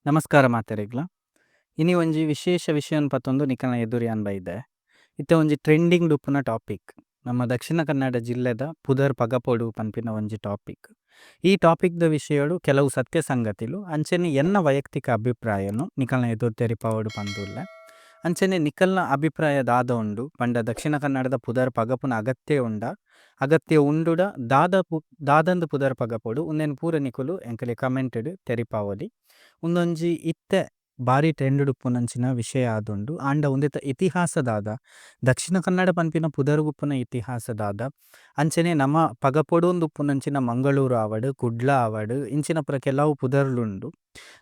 ನಮಸ್ಕಾರ ಮಾತೆರೆಗ್ಲ. ಇನಿ ಒಂಜಿ ವಿಶೇಷ ವಿಷಯನ್ ಪತೊಂದು ನಿಕಲ್ನ ಎದುರು ಯಾನ್ ಬೈದೆ. ಇತ್ತೆ ಒಂಜಿ ಟ್ರೆಂಡಿಂಗ್ ಉಪ್ಪುನ ಟಾಪಿಕ್ ನಮ್ಮ ದಕ್ಷಿಣ ಕನ್ನಡ ಜಿಲ್ಲೆದ ಪುದರ್ ಪಗಪೊಡು ಪನ್ಪಿನ ಒಂಜಿ ಟಾಪಿಕ್. ಈ ಟಾಪಿಕ್ ದ ವಿಷಯೊಡು ಕೆಲವು ಸತ್ಯ ಸಂಗತಿಲು ಅಂಚೆನೆ ಎನ್ನ ವೈಯಕ್ತಿಕ ಅಭಿಪ್ರಾಯನ್ ನಿಕಲ್ನ ಎದುರು ತೆರಿಪಾವೊಡು ಪಂದ್ ಉಲ್ಲೆ. ಅಂಚೆನೆ ನಿಕಲ್ನ ಅಭಿಪ್ರಾಯ ದಾದ ಉಂಡು ಪಂಡ ದಕ್ಷಿಣ ಕನ್ನಡದ ಪುದರ್ ಪಗಪುನ ಅಗತ್ಯ ಉಂಡಾ ಅಗತ್ಯ ಉಂಡುಡ ದಾದ ದಾದಂದ್ ಪುದರ್ ಪಗಪೊಡು ಉಂದೆನ್ ಪೂರ ನಿಕುಲು ಎಂಕಲೆ ಕಮೆಂಟ್ ಡ್ ತೆರಿಪಾವೊಲಿ. ಉಂದೊಂಜಿ ಇತ್ತೆ ಬಾರಿ ಟ್ರೆಂಡ್ ಡ್ ಉಪ್ಪುನಂಚಿನ ವಿಷಯ ಆದುಂಡು ಆಂಡ ಉಂದೆತ ಇತಿಹಾಸ ದಾದ ದಕ್ಷಿಣ ಕನ್ನಡ ಪನ್ಪಿನ ಪುದರ್ ಗ್ ಉಪ್ಪುನ ಇತಿಹಾಸ ದಾದ ಅಂಚೆನೆ ನಮ ಪಗಪೊಡೂಂದು ಉಪ್ಪುನಂಚಿನ ಮಂಗಳೂರು ಆವಡ್ ಕುಡ್ಲ ಆವಡ್ ಇಂಚಿನ ಪೂರ ಕೆಲವು ಪುದರ್ಲು ಉಂಡು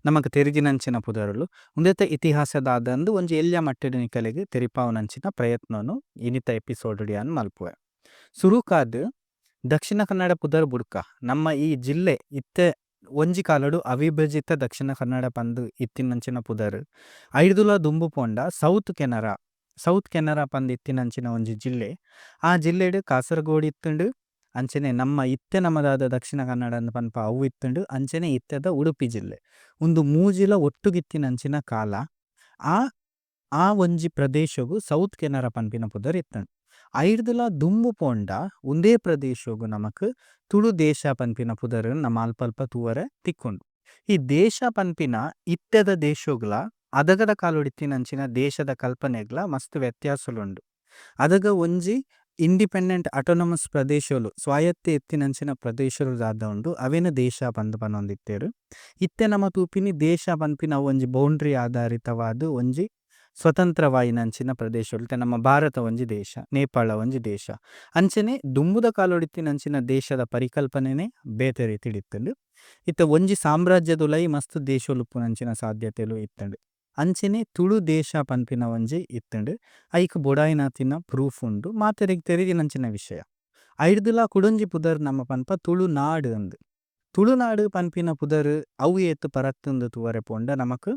ನಮಕ್ ತೆರಿದಿನಂಚಿನ ಪುದರುಲು ಉಂದೆತ ಇತಿಹಾಸ ದಾದಂದ್ ಒಂಜಿ ಎಲ್ಯ ಮಟ್ಟ್ ಡ್ ನಿಕಲೆಗ್ ತೆರಿಪಾವುನಂಚಿನ ಪ್ರಯತ್ನೊನು ಇನಿತ ಎಪಿಸೋಡ್ ಡ್ ಯಾನ್ ಮಲ್ಪುವೆ. ಸುರುಕಾದ್ ದಕ್ಷಿಣ ಕನ್ನಡ ಪುದರ್ ಬುಡ್ಕ ನಮ್ಮ ಈ ಜಿಲ್ಲೆ ಇತ್ತೆ ಒಂಜಿ ಕಾಲೊಡು ಅವಿಭಜಿತ ದಕ್ಷಿಣ ಕನ್ನಡ ಪಂದ್ ಇತ್ತಿನಂಚಿನ ಪುದರ್ ಐಡ್ದುಲ ದುಂಬು ಪೋಂಡ ಸೌತ್ ಕೆನರಾ, South Canara, ಪಂದ್ ಇತ್ತಿನಂಚಿನ ಒಂಜಿ ಜಿಲ್ಲೆ ಆ ಜಿಲ್ಲೆಡ್ ಕಾಸರಗೋಡು ಇತ್ತ್ಂಡ್ ಅಂಚೆನೆ ನಮ್ಮ ಇತ್ತೆ ನಮ ದಾದ ದಕ್ಷಿಣ ಕನ್ನಡಂದ್ ಪನ್ಪ ಅವು ಇತ್ತ್ಂಡ್ ಅಂಚೆನೆ ಇತ್ತೆದ ಉಡುಪಿ ಜಿಲ್ಲೆ ಉಂದು ಮೂಜಿಲ ಒಟ್ಟುಗಿತ್ತಿನಂಚಿನ ಕಾಲ ಆ ಆ ಒಂಜಿ ಪ್ರದೇಶೊಗು ಸೌತ್ ಕೆನರಾ ಪನ್ಪಿನ ಪುದರ್ ಇತ್ತ್ಂಡ್. ಐಡ್ದ್ ಲಾ ದುಂಬು ಪೋಂಡ ಉಂದೇ ಪ್ರದೇಶೊಗು ನಮಕ್ ತುಳು ದೇಶ ಪನ್ಪಿನ ಪುದರ್ ನ್ ನಮ ಅಲ್ಪ ಅಲ್ಪ ತೂವರೆ ತಿಕ್ಕುಂಡು. ಈ ದೇಶ ಪನ್ಪಿನ ಇತ್ತೆದ ದೇಶೊಗ್ಲಾ ಅದಗದ ಕಾಲೊಡು ಇತ್ತಿನಂಚಿನ ದೇಶದ ಕಲ್ಪನೆಗ್ಲಾ ಮಸ್ತ್ ವ್ಯತ್ಯಾಸೊಲು ಉಂಡು. ಅದಗ ಒಂಜಿ ಇಂಡಿಪೆಂಡೆಂಟ್ ಅಟೋನಮಸ್ ಪ್ರದೇಶೊಲು ಸ್ವಾಯತ್ತೆ ಇತ್ತಿನಂಚಿನ ಪ್ರದೇಶೊಲು ದಾದ ಉಂಡು ಅವೆನ್ ದೇಶ ಪಂದ್ ಪನೊಂದಿತ್ತೆರ್. ಇತ್ತೆ ನಮ ತೂಪಿನಿ ದೇಶ ಪನ್ಪಿನ ಅವ್ವೊಂಜಿ ಬೌಂಡ್ರಿ ಆಧಾರಿತವಾದ್ ಒಂಜಿ ಸ್ವತಂತ್ರವಾಯಿನಂಚಿನ ಪ್ರದೇಶೊಲು ಇತ್ತೆ ನಮ್ಮ ಭಾರತ ಒಂಜಿ ದೇಶ, ನೇಪಾಳ ಒಂಜಿ ದೇಶ ಅಂಚೆನೆ ದುಂಬುದ ಕಾಲೊಡು ಇತ್ತಿನಂಚಿನ ದೇಶದ ಪರಿಕಲ್ಪನೆನೆ ಬೇತೆ ರೀತಿಡ್ ಇತ್ತ್ಂಡ್. ಇತ್ತೆ ಒಂಜಿ ಸಾಮ್ರಾಜ್ಯದುಲಯಿ ಮಸ್ತ್ ದೇಶೊಲು ಉಪ್ಪುನಂಚಿನ ಸಾಧ್ಯತೆಲು ಇತ್ತ್ಂಡ್. ಅಂಚೆನೆ ತುಳು ದೇಶ ಪನ್ಪಿನ ಒಂಜಿ ಇತ್ತ್ಂಡ್ ಐಕ್ ಬೋಡಾಯಿನಾತಿನ ಪ್ರೂಫ್ ಉಂಡು ಮಾತೆರೆಗ್ ತೆರಿದಿನಂಚಿನ ವಿಷಯ. ಐಡ್ದ್ ಲ ಕುಡೊಂಜಿ ಪುದರ್ ನಮ ಪನ್ಪ ತುಳುನಾಡ್ ಅಂದ್. ತುಳುನಾಡ್ ಪನ್ಪಿನ ಪುದರ್ ಅವು ಏತ್ ಪರತ್ಂದ್ ತೂವರೆ ಪೋಂಡ ನಮಕ್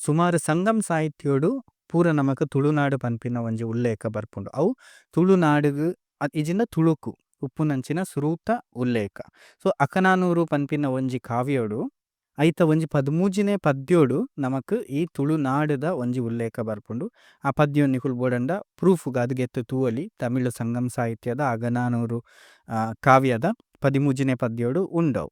ಸುಮಾರ್ ಸಂಗಮ್ ಸಾಹಿತ್ಯೊಡು ಪೂರ ನಮಕ್ ತುಳುನಾಡ್ ಪನ್ಪಿನ ಒಂಜಿ ಉಲ್ಲೇಖ ಬರ್ಪುಂಡು ಅವು ತುಳುನಾಡ್ ಗ್ ಇಜ್ಜಿಂಡ ತುಳುಕು ಉಪ್ಪುನಂಚಿನ ಸುರೂತ ಉಲ್ಲೇಖ. ಸೊ ಅಕನಾನೂರು ಪನ್ಪಿನ ಒಂಜಿ ಕಾವ್ಯೊಡು ಐತ ಒಂಜಿ ಪದಿಮೂಜಿನೆ ಪದ್ಯೊಡು ನಮಕ್ ಈ ತುಳುನಾಡ್ ದ ಒಂಜಿ ಉಲ್ಲೇಖ ಬರ್ಪುಂಡು. ಆ ಪದ್ಯೊನು ನಿಕುಲು ಬೋಡಾಂಡ ಪ್ರೂಫ್ ಗಾದ್ ಗೆತ್ತ್ ತೂವೊಲಿ ತಮಿಳು ಸಂಗಮ್ ಸಾಹಿತ್ಯದ ಅಗನಾನೂರು ಕಾವ್ಯದ ಪದಿಮೂಜಿನೆ ಪದ್ಯೊಡು ಉಂಡು ಅವು.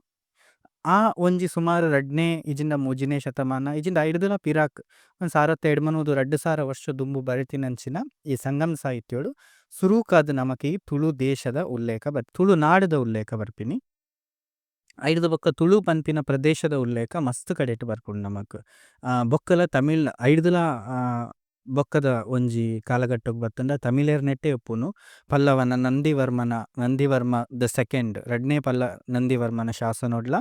ಆ ಒಂಜಿ ಸುಮಾರ್ ರಡ್ಡನೇ ಇಜಿಂಡ ಮೂಜಿನೇ ಶತಮಾನ ಇಜಿಂಡ ಐಡ್ದ್ ಲ ಪಿರಾಕ್ ಒಂಜಿ ಸಾರತ್ತ ಎಡ್ಮನೂದು ರಡ್ಡ್ ಸಾರ ವರ್ಷ ದುಂಬು ಬರೆತಿನಂಚಿನ ಈ ಸಂಗಮ್ ಸಾಹಿತ್ಯೊಡು ಸುರೂಕಾದ್ ನಮಕ್ ಈ ತುಳು ದೇಶದ ಉಲ್ಲೇಖ ಬರ್ ತುಳುನಾಡ್ ದ ಉಲ್ಲೇಖ ಬರ್ಪಿನಿ. ಐಡ್ದ್ ಬೊಕ್ಕ ತುಳು ಪನ್ಪಿನ ಪ್ರದೇಶದ ಉಲ್ಲೇಖ ಮಸ್ತ್ ಕಡೆಟ್ ಬರ್ಪುಂಡು ನಮಕ್. ಬೊಕ್ಕಲ ತಮಿಳ್ ಐಡ್ದ್ ಲ ಬೊಕ್ಕದ ಒಂಜಿ ಕಾಲಘಟ್ಟೊಗು ಬತ್ತ್ಂಡ ತಮಿಳೆರ್ ನೆಟ್ಟೆ ಉಪ್ಪುನು ಪಲ್ಲವನ ನಂದಿವರ್ಮನ, ನಂದಿವರ್ಮ ದ ಸೆಕೆಂಡ್, ರಡ್ಡನೇ ಪಲ್ಲ ನಂದಿವರ್ಮನ ಶಾಸನೊಡ್ಲಾ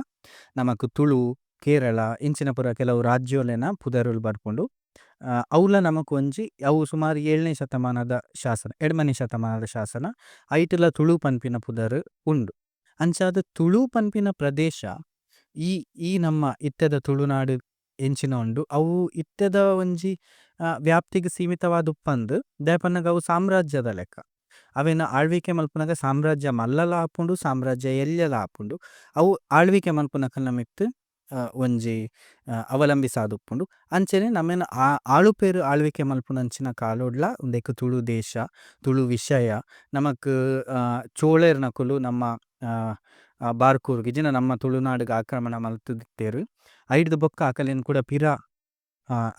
ನಮಕ್ ತುಳು, ಕೇರಳ ಇಂಚಿನ ಪೂರ ಕೆಲವು ರಾಜ್ಯೊಲೆನ ಪುದರುಲು ಬರ್ಪುಂಡು. ಅವ್ಲ ನಮಕ್ ಒಂಜಿ ಅವು ಸುಮಾರ್ ಏಳನೇ ಶತಮಾನದ ಶಾಸನ, ಎಡ್ಮನೇ ಶತಮಾನದ ಶಾಸನ ಐಟ್ಲಾ ತುಳು ಪನ್ಪಿನ ಪುದರ್ ಉಂಡು. ಅಂಚಾದ್ ತುಳು ಪನ್ಪಿನ ಪ್ರದೇಶ ಈ ಈ ನಮ್ಮ ಇತ್ತೆದ ತುಳುನಾಡ್ ಎಂಚಿನ ಉಂಡು ಅವು ಇತ್ತೆದ ಒಂಜಿ ವ್ಯಾಪ್ತಿಗ್ ಸೀಮಿತವಾದ್ ಉಪ್ಪಂದ್ ದಾಯೆ ಪನ್ನಗ ಅವು ಸಾಮ್ರಾಜ್ಯದ ಲೆಕ್ಕ. ಅವೆನ್ ಆಳ್ವಿಕೆ ಮಲ್ಪುನಗ ಸಾಮ್ರಾಜ್ಯ ಮಲ್ಲಲ ಆಪುಂಡು ಸಾಮ್ರಾಜ್ಯ ಎಲ್ಯಲ ಆಪುಂಡು. ಅವು ಆಳ್ವಿಕೆ ಮಲ್ಪುನಕಲ್ನ ಮಿತ್ತ್ ಒಂಜಿ ಅವಲಂಬಿಸಾದ್ ಉಪ್ಪುಂಡು. ಅಂಚೆನೆ ನಮೆನ್ ಆಳುಪೆರ್ ಆಳ್ವಿಕೆ ಮಲ್ಪುನಂಚಿನ ಕಾಲೊಡ್ಲಾ ಉಂದೆಕ್ ತುಳು ದೇಶ, ತುಳು ವಿಷಯ ನಮಕ್ ಚೋಳೆರ್ನಕುಲು ನಮ್ಮ ಬಾರ್ಕೂರ್ಗ್ ಇಜ್ಜಿಂಡ ನಮ್ಮ ತುಳುನಾಡ್ ಗ್ ಆಕ್ರಮಣ ಮಲ್ತ್ ದಿತ್ತೆರ್. ಐಡ್ದ್ ಬೊಕ್ಕ ಅಕಲೆನ್ ಕುಡ ಪಿರ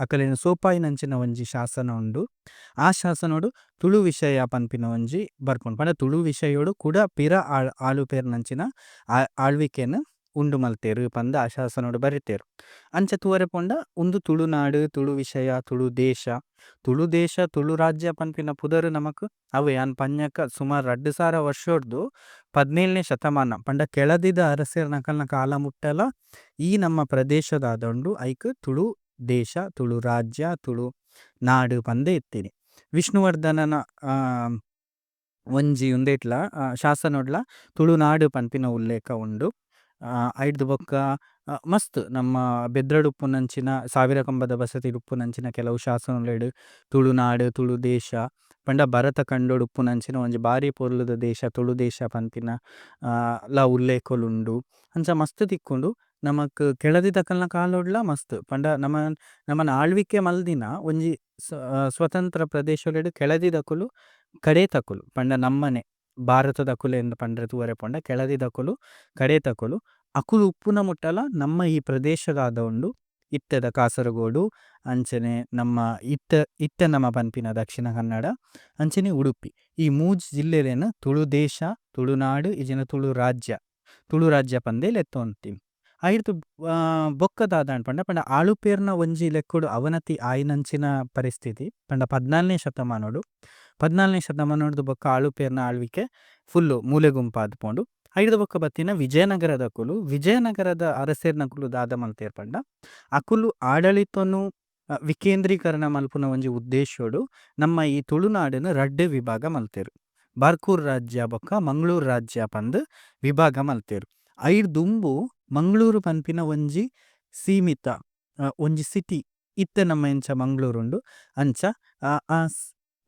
ಅಕಲೆನ್ ಸೋಪಾಯಿನಂಚಿನ ಒಂಜಿ ಶಾಸನ ಉಂಡು. ಆ ಶಾಸನೊಡು ತುಳು ವಿಷಯ ಪನ್ಪಿನ ಒಂಜಿ ಬರ್ಪುಂಡು ಪಂಡ ತುಳು ವಿಷಯೊಡು ಕುಡ ಪಿರ ಆಳುಪೆರ್ನಂಚಿನ ಆಳ್ವಿಕೆನ್ ಉಂಡು ಮಲ್ತೆರ್ ಪಂದ್ ಆ ಶಾಸನೊಡು ಬರೆತೆರ್. ಅಂಚ ತೂವರೆ ಪೋಂಡ ಉಂದು ತುಳುನಾಡ್, ತುಳು ವಿಷಯ, ತುಳು ದೇಶ, ತುಳು ದೇಶ ತುಳು ರಾಜ್ಯ ಪನ್ಪಿನ ಪುದರ್ ನಮಕ್ ಅವ್ವೆ ಯಾನ್ ಪಂಜಕ ಸುಮಾರ್ ರಡ್ಡ್ ಸಾರ ವರ್ಷೊರ್ದು ಪದಿನೇಳನೇ ಶತಮಾನ ಪಂಡ ಕೆಳದಿದ ಅರಸೆರ್ನಕಲ್ನ ಕಾಲ ಮುಟ್ಟಲ ಈ ನಮ್ಮ ಪ್ರದೇಶ ದಾದ ಉಂಡು ಐಕ್ ತುಳು ದೇಶ, ತುಳು ರಾಜ್ಯ, ತುಳು ನಾಡ್ ಪಂದೇ ಇತ್ತಿನಿ. ವಿಷ್ಣುವರ್ಧನನ ಒಂಜಿ ಉಂದೆಟ್ಲಾ ಶಾಸನೊಡ್ಲಾ ತುಳುನಾಡ್ ಪನ್ಪಿನ ಉಲ್ಲೇಖ ಉಂಡು. ಐಡ್ದ್ ಬೊಕ್ಕ ಮಸ್ತ್ ನಮ್ಮ ಬೆದ್ರಡ್ ಉಪ್ಪುನಂಚಿನ ಸಾವಿರ ಕಂಬದ ಬಸದಿಡ್ ಉಪ್ಪುನಂಚಿನ ಕೆಲವು ಶಾಸನೊಲೆಡ್ ತುಳುನಾಡ್ ತುಳು ದೇಶ ಪಂಡ ಭರತ ಖಂಡೊಡು ಉಪ್ಪುನಂಚಿನ ಒಂಜಿ ಬಾರಿ ಪೊರ್ಲುದ ದೇಶ ತುಳು ದೇಶ ಪನ್ಪಿನ ಲಾ ಉಲ್ಲೇಖೊಲು ಉಂಡು. ಅಂಚ ಮಸ್ತ್ ತಿಕ್ಕುಂಡು. ನಮಕ್ ಕೆಳದಿ ದಕಲ್ನ ಕಾಲೊಡ್ಲ ಮಸ್ತ್ ಪಂಡ ನಮ ನಮನ ಆಳ್ವಿಕೆ ಮಲ್ದಿನ ಒಂಜಿ ಸ್ವತಂತ್ರ ಪ್ರದೇಶೊಲೆಡ್ ಕೆಳದಿ ದಕುಲು ಕಡೇತಕುಲು ಪಂಡ ನಮ್ಮನೆ ಭಾರತದಕುಲು ಅಂದ್ ಪಂಡ್ರೆ ತೂವರೆ ಪೋಂಡ ಕೆಳದಿ ದಕುಲು ಕಡೇತಕುಲು ಅಕುಲು ಉಪ್ಪುನ ಮುಟ್ಟಲ ನಮ್ಮ ಈ ಪ್ರದೇಶದ ಉಂಡು ಇತ್ತೆದ ಕಾಸರಗೋಡು ಅಂಚನೆ ನಮ್ಮ ಇತ್ತೆ ಇತ್ತೆ ನಮ ಪನ್ಪಿನ ದಕ್ಷಿಣ ಕನ್ನಡ ಅಂಚನೆ ಉಡುಪಿ ಈ ಮೂಜಿ ಜಿಲ್ಲೆಲೆನ್ ತುಳು ದೇಶ ತುಳುನಾಡು ಇಜ್ಜಿಂಡ ತುಳು ರಾಜ್ಯ ತುಳು ರಾಜ್ಯ ಪಂದೇ ಲೆತ್ತೊಂತಿನಿ. ಐಡ್ದ್ ಬೊಕ್ಕ ದಾದಾಂಡ್ ಪಂಡ ಪಂಡ ಆಳುಪೆರ್ನ ಒಂಜಿ ಲೆಕ್ಕೊಡು ಅವನತಿ ಆಯಿನಂಚಿನ ಪರಿಸ್ಥಿತಿ ಪಂಡ ಪದ್ನಾಲ್ನೆ ಶತಮಾನೊಡು ಪದ್ನಾಲ್ನೆ ಶತಮಾನೊಡ್ದು ಬೊಕ್ಕ ಆಳುಪೆರ್ನ ಆಳ್ವಿಕೆ ಫುಲ್ಲು ಮೂಲೆ ಗುಂಪಾದ್ ಪೋಂಡು. ಐಡ್ದ್ ಬೊಕ್ಕ ಬತ್ತಿನ ವಿಜಯನಗರದಕುಲು, ವಿಜಯನಗರದ ಅರಸೆರ್ನಕುಲು ದಾದ ಮಲ್ತೆರ್ ಪಂಡ ಅಕುಲು ಆಡಳಿತೊನು ವಿಕೇಂದ್ರೀಕರಣ ಮಲ್ಪುನ ಒಂಜಿ ಉದ್ದೇಶೊಡು ನಮ್ಮ ಈ ತುಳುನಾಡುನ್ ರಡ್ಡ್ ವಿಭಾಗ ಮಲ್ತೆರ್. ಬಾರ್ಕೂರ್ ರಾಜ್ಯ ಬೊಕ್ಕ ಮಂಗಳೂರು ರಾಜ್ಯ ಪಂದ್ ವಿಭಾಗ ಮಲ್ತೆರ್. ಐಡ್ ದುಂಬು ಮಂಗಳೂರು ಪನ್ಪಿನ ಒಂಜಿ ಸೀಮಿತ ಒಂಜಿ ಸಿಟಿ ಇತ್ತೆ ನಮ್ಮ ಎಂಚ ಮಂಗಳೂರು ಉಂಡು ಅಂಚ ಆ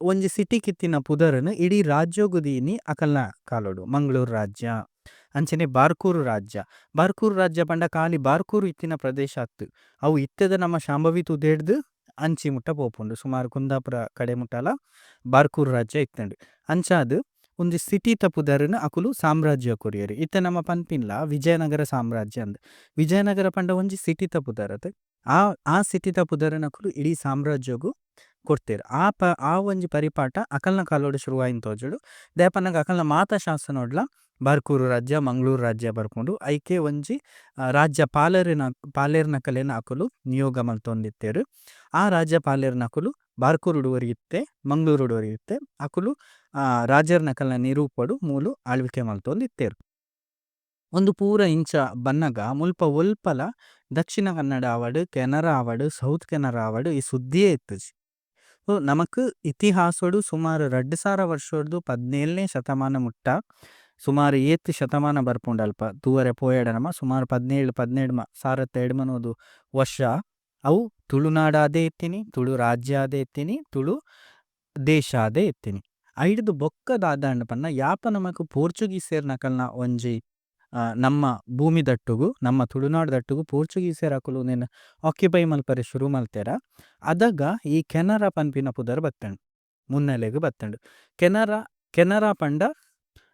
ಒಂಜಿ ಸಿಟಿ ಕ್ ಇತ್ತಿನ ಪುದರ್ ನ್ ಇಡೀ ರಾಜ್ಯೊಗು ದೀನಿ ಅಕಲ್ನ ಕಾಲೊಡು ಮಂಗಳೂರು ರಾಜ್ಯ. ಅಂಚನೆ ಬಾರ್ಕೂರು ರಾಜ್ಯ, ಬಾರ್ಕೂರು ರಾಜ್ಯ ಪಂಡ ಕಾಲಿ ಬಾರ್ಕೂರು ಇತ್ತಿನ ಪ್ರದೇಶ ಅತ್ತ್ ಅವು ಇತ್ತೆದ ನಮ್ಮ ಶಾಂಭವಿ ತುದೆಡ್ದ್ ಅಂಚಿ ಮುಟ್ಟ ಪೋಪುಂಡು ಸುಮಾರ್ ಕುಂದಾಪುರ ಕಡೆ ಮುಟ್ಟಲ ಬಾರ್ಕೂರು ರಾಜ್ಯ ಇತ್ತ್ಂಡ್. ಅಂಚಾದ್ ಒಂಜಿ ಸಿಟಿ ತ ಪುದರ್ ನ್ ಅಕುಲು ಸಾಮ್ರಾಜ್ಯ ಕೊರಿಯೆರ್. ಇತ್ತೆ ನಮ ಪನ್ಪಿನ್ಲ ವಿಜಯನಗರ ಸಾಮ್ರಾಜ್ಯ ಅಂದ್ ವಿಜಯನಗರ ಪಂಡ ಒಂಜಿ ಸಿಟಿ ತ ಪುದರ್ ಅತೆ ಆ ಆ ಸಿಟಿ ತ ಪುದರ್ ನ್ ಅಕುಲು ಇಡೀ ಸಾಮ್ರಾಜ್ಯಗ್ ಕೊರ್ತೆರ್ ಆ ಪ ಆ ಒಂಜಿ ಪರಿಪಾಠ ಅಕಲ್ನ ಕಾಲೊಡು ಶುರು ಆಯಿನ ತೋಜೊಡು ದಾಯೆ ಪನ್ನಗ ಅಕಲ್ನ ಮಾತ ಶಾಸನೊಡ್ಲ ಬಾರ್ಕೂರು ರಾಜ್ಯ ಮಂಗಳೂರು ರಾಜ್ಯ ಬರ್ಪುಂಡು ಐಕೆ ಒಂಜಿ ರಾಜ್ಯ ಪಾಲರಿನ ಪಾಲೆರ್ನಕಲೆನ್ ಅಕುಲು ನಿಯೋಗ ಮಲ್ತೊಂದಿತ್ತೆರ್. ಆ ರಾಜ್ಯ ಪಾಲೆರ್ನಕುಲು ಬಾರ್ಕೂರುಡು ಒರಿ ಇತ್ತೆ ಮಂಗಳೂರುಡು ಒರಿ ಇತ್ತೆ ಅಕುಲು ರಾಜೆರ್ನಕಲ್ನ ನಿರೂಪಡು ಮೂಲು ಆಳ್ವಿಕೆ ಮಲ್ತೊಂದಿತ್ತೆರ್. ಉಂದು ಪೂರ ಇಂಚ ಬನ್ನಗ ಮುಲ್ಪ ಒಲ್ಪಲ ದಕ್ಷಿಣ ಕನ್ನಡ ಆವಡ್ ಕೆನರಾ ಆವಡ್ ಸೌತ್ ಕೆನರಾ ಆವಡ್ ಈ ಸುದ್ದಿಯೇ ಇತ್ತುಜಿ. ನಮಕ್ ಇತಿಹಾಸೊಡು ಸುಮಾರ್ ರಡ್ಡ್ ಸಾರ ವರ್ಷೊಡ್ದು ಪದಿನೇಳ್ ನೇ ಶತಮಾನ ಮುಟ್ಟ ಸುಮಾರ್ ಏತ್ ಶತಮಾನ ಬರ್ಪುಂಡು ಅಲ್ಪ ತೂವರೆ ಪೋಯಡ ನಮ ಸುಮಾರ್ ಪದಿನೇಳ್ ಪದಿನೆಡ್ಮ ಸಾರತ್ತ ಎಡ್ಮನೂದು ವರ್ಷ ಅವು ತುಳುನಾಡಾದೇ ಇತ್ತಿನಿ ತುಳು ರಾಜ್ಯ ಆದೇ ಇತ್ತಿನಿ ತುಳು ದೇಶ ಆದೇ ಇತ್ತಿನಿ. ಐಡ್ದ್ ಬೊಕ್ಕ ದಾದಾಂಡ್ ಪಂಡ ಯಾಪ ನಮಕ್ ಪೋರ್ಚುಗೀಸೆರ್ನಕಲ್ನ ಒಂಜಿ ನಮ್ಮ ಭೂಮಿದೊಟ್ಟುಗು ನಮ್ಮ ತುಳುನಾಡ್ ದೊಟ್ಟುಗು ಪೋರ್ಚುಗೀಸೆರ್ ಅಕುಲು ಉಂದೆನ್ ಆಕ್ಯುಪೈ ಮಲ್ಪರೆ ಶುರು ಮಲ್ತೆರಾ ಅದಗ ಈ ಕೆನರಾ ಪನ್ಪಿನ ಪುದರ್ ಬತ್ತ್ಂಡ್ ಮುನ್ನೆಲೆಗ್ ಬತ್ತ್ಂಡ್. ಕೆನರಾ ಕೆನರಾ ಪಂಡ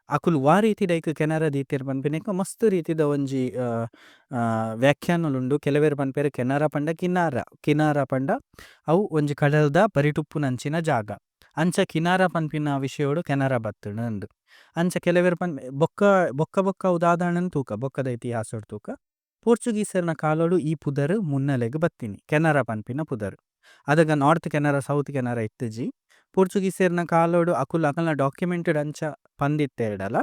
ಅಕುಲು ವಾ ರೀತಿಡ್ ಐಕ್ ಕೆನರಾ ದೀತೆರ್ ಪನ್ಪಿನೆಕ್ ಮಸ್ತ್ ರೀತಿದ ಒಂಜಿ ವ್ಯಾಖ್ಯಾನೊಲು ಉಂಡು ಕೆಲವೆರ್ ಪನ್ಪೆರ್ ಕೆನರಾ ಪಂಡ ಕಿನಾರ, ಕಿನಾರ ಪಂಡ ಅವು ಒಂಜಿ ಕಡಲ್ದ ಬರಿಟ್ ಉಪ್ಪುನಂಚಿನ ಜಾಗ ಅಂಚ ಕಿನಾರ ಪನ್ಪಿನ ವಿಷಯೊಡು ಕೆನರಾ ಬತ್ತ್ಂಡ್ ಅಂದ್. ಅಂಚ ಕೆಲವೆರ್ ಪನ್ ಬೊಕ್ಕ ಬೊಕ್ಕ ಬೊಕ್ಕ ಅವು ದಾದಾಂಡಂದ್ ತೂಕ ಬೊಕ್ಕದ ಇತಿಹಾಸಡ್ ತೂಕ. ಪೋರ್ಚುಗೀಸೆರ್ನ ಕಾಲೊಡು ಈ ಪುದರ್ ಮುನ್ನೆಲೆಗ್ ಬತ್ತಿನಿ ಕೆನರಾ ಪನ್ಪಿನ ಪುದರ್. ಅದಗ ನಾರ್ತ್ ಕೆನರಾ ಸೌತ್ ಕೆನರಾ ಇತ್ತುಜಿ ಪೋರ್ಚುಗೀಸೆರ್ನ ಕಾಲೊಡು ಅಕುಲು ಅಕಲ್ನ ಡಾಕ್ಯುಮೆಂಟ್ ಡ್ ಅಂಚ ಪಂದಿತ್ತೆರ್ಡಲ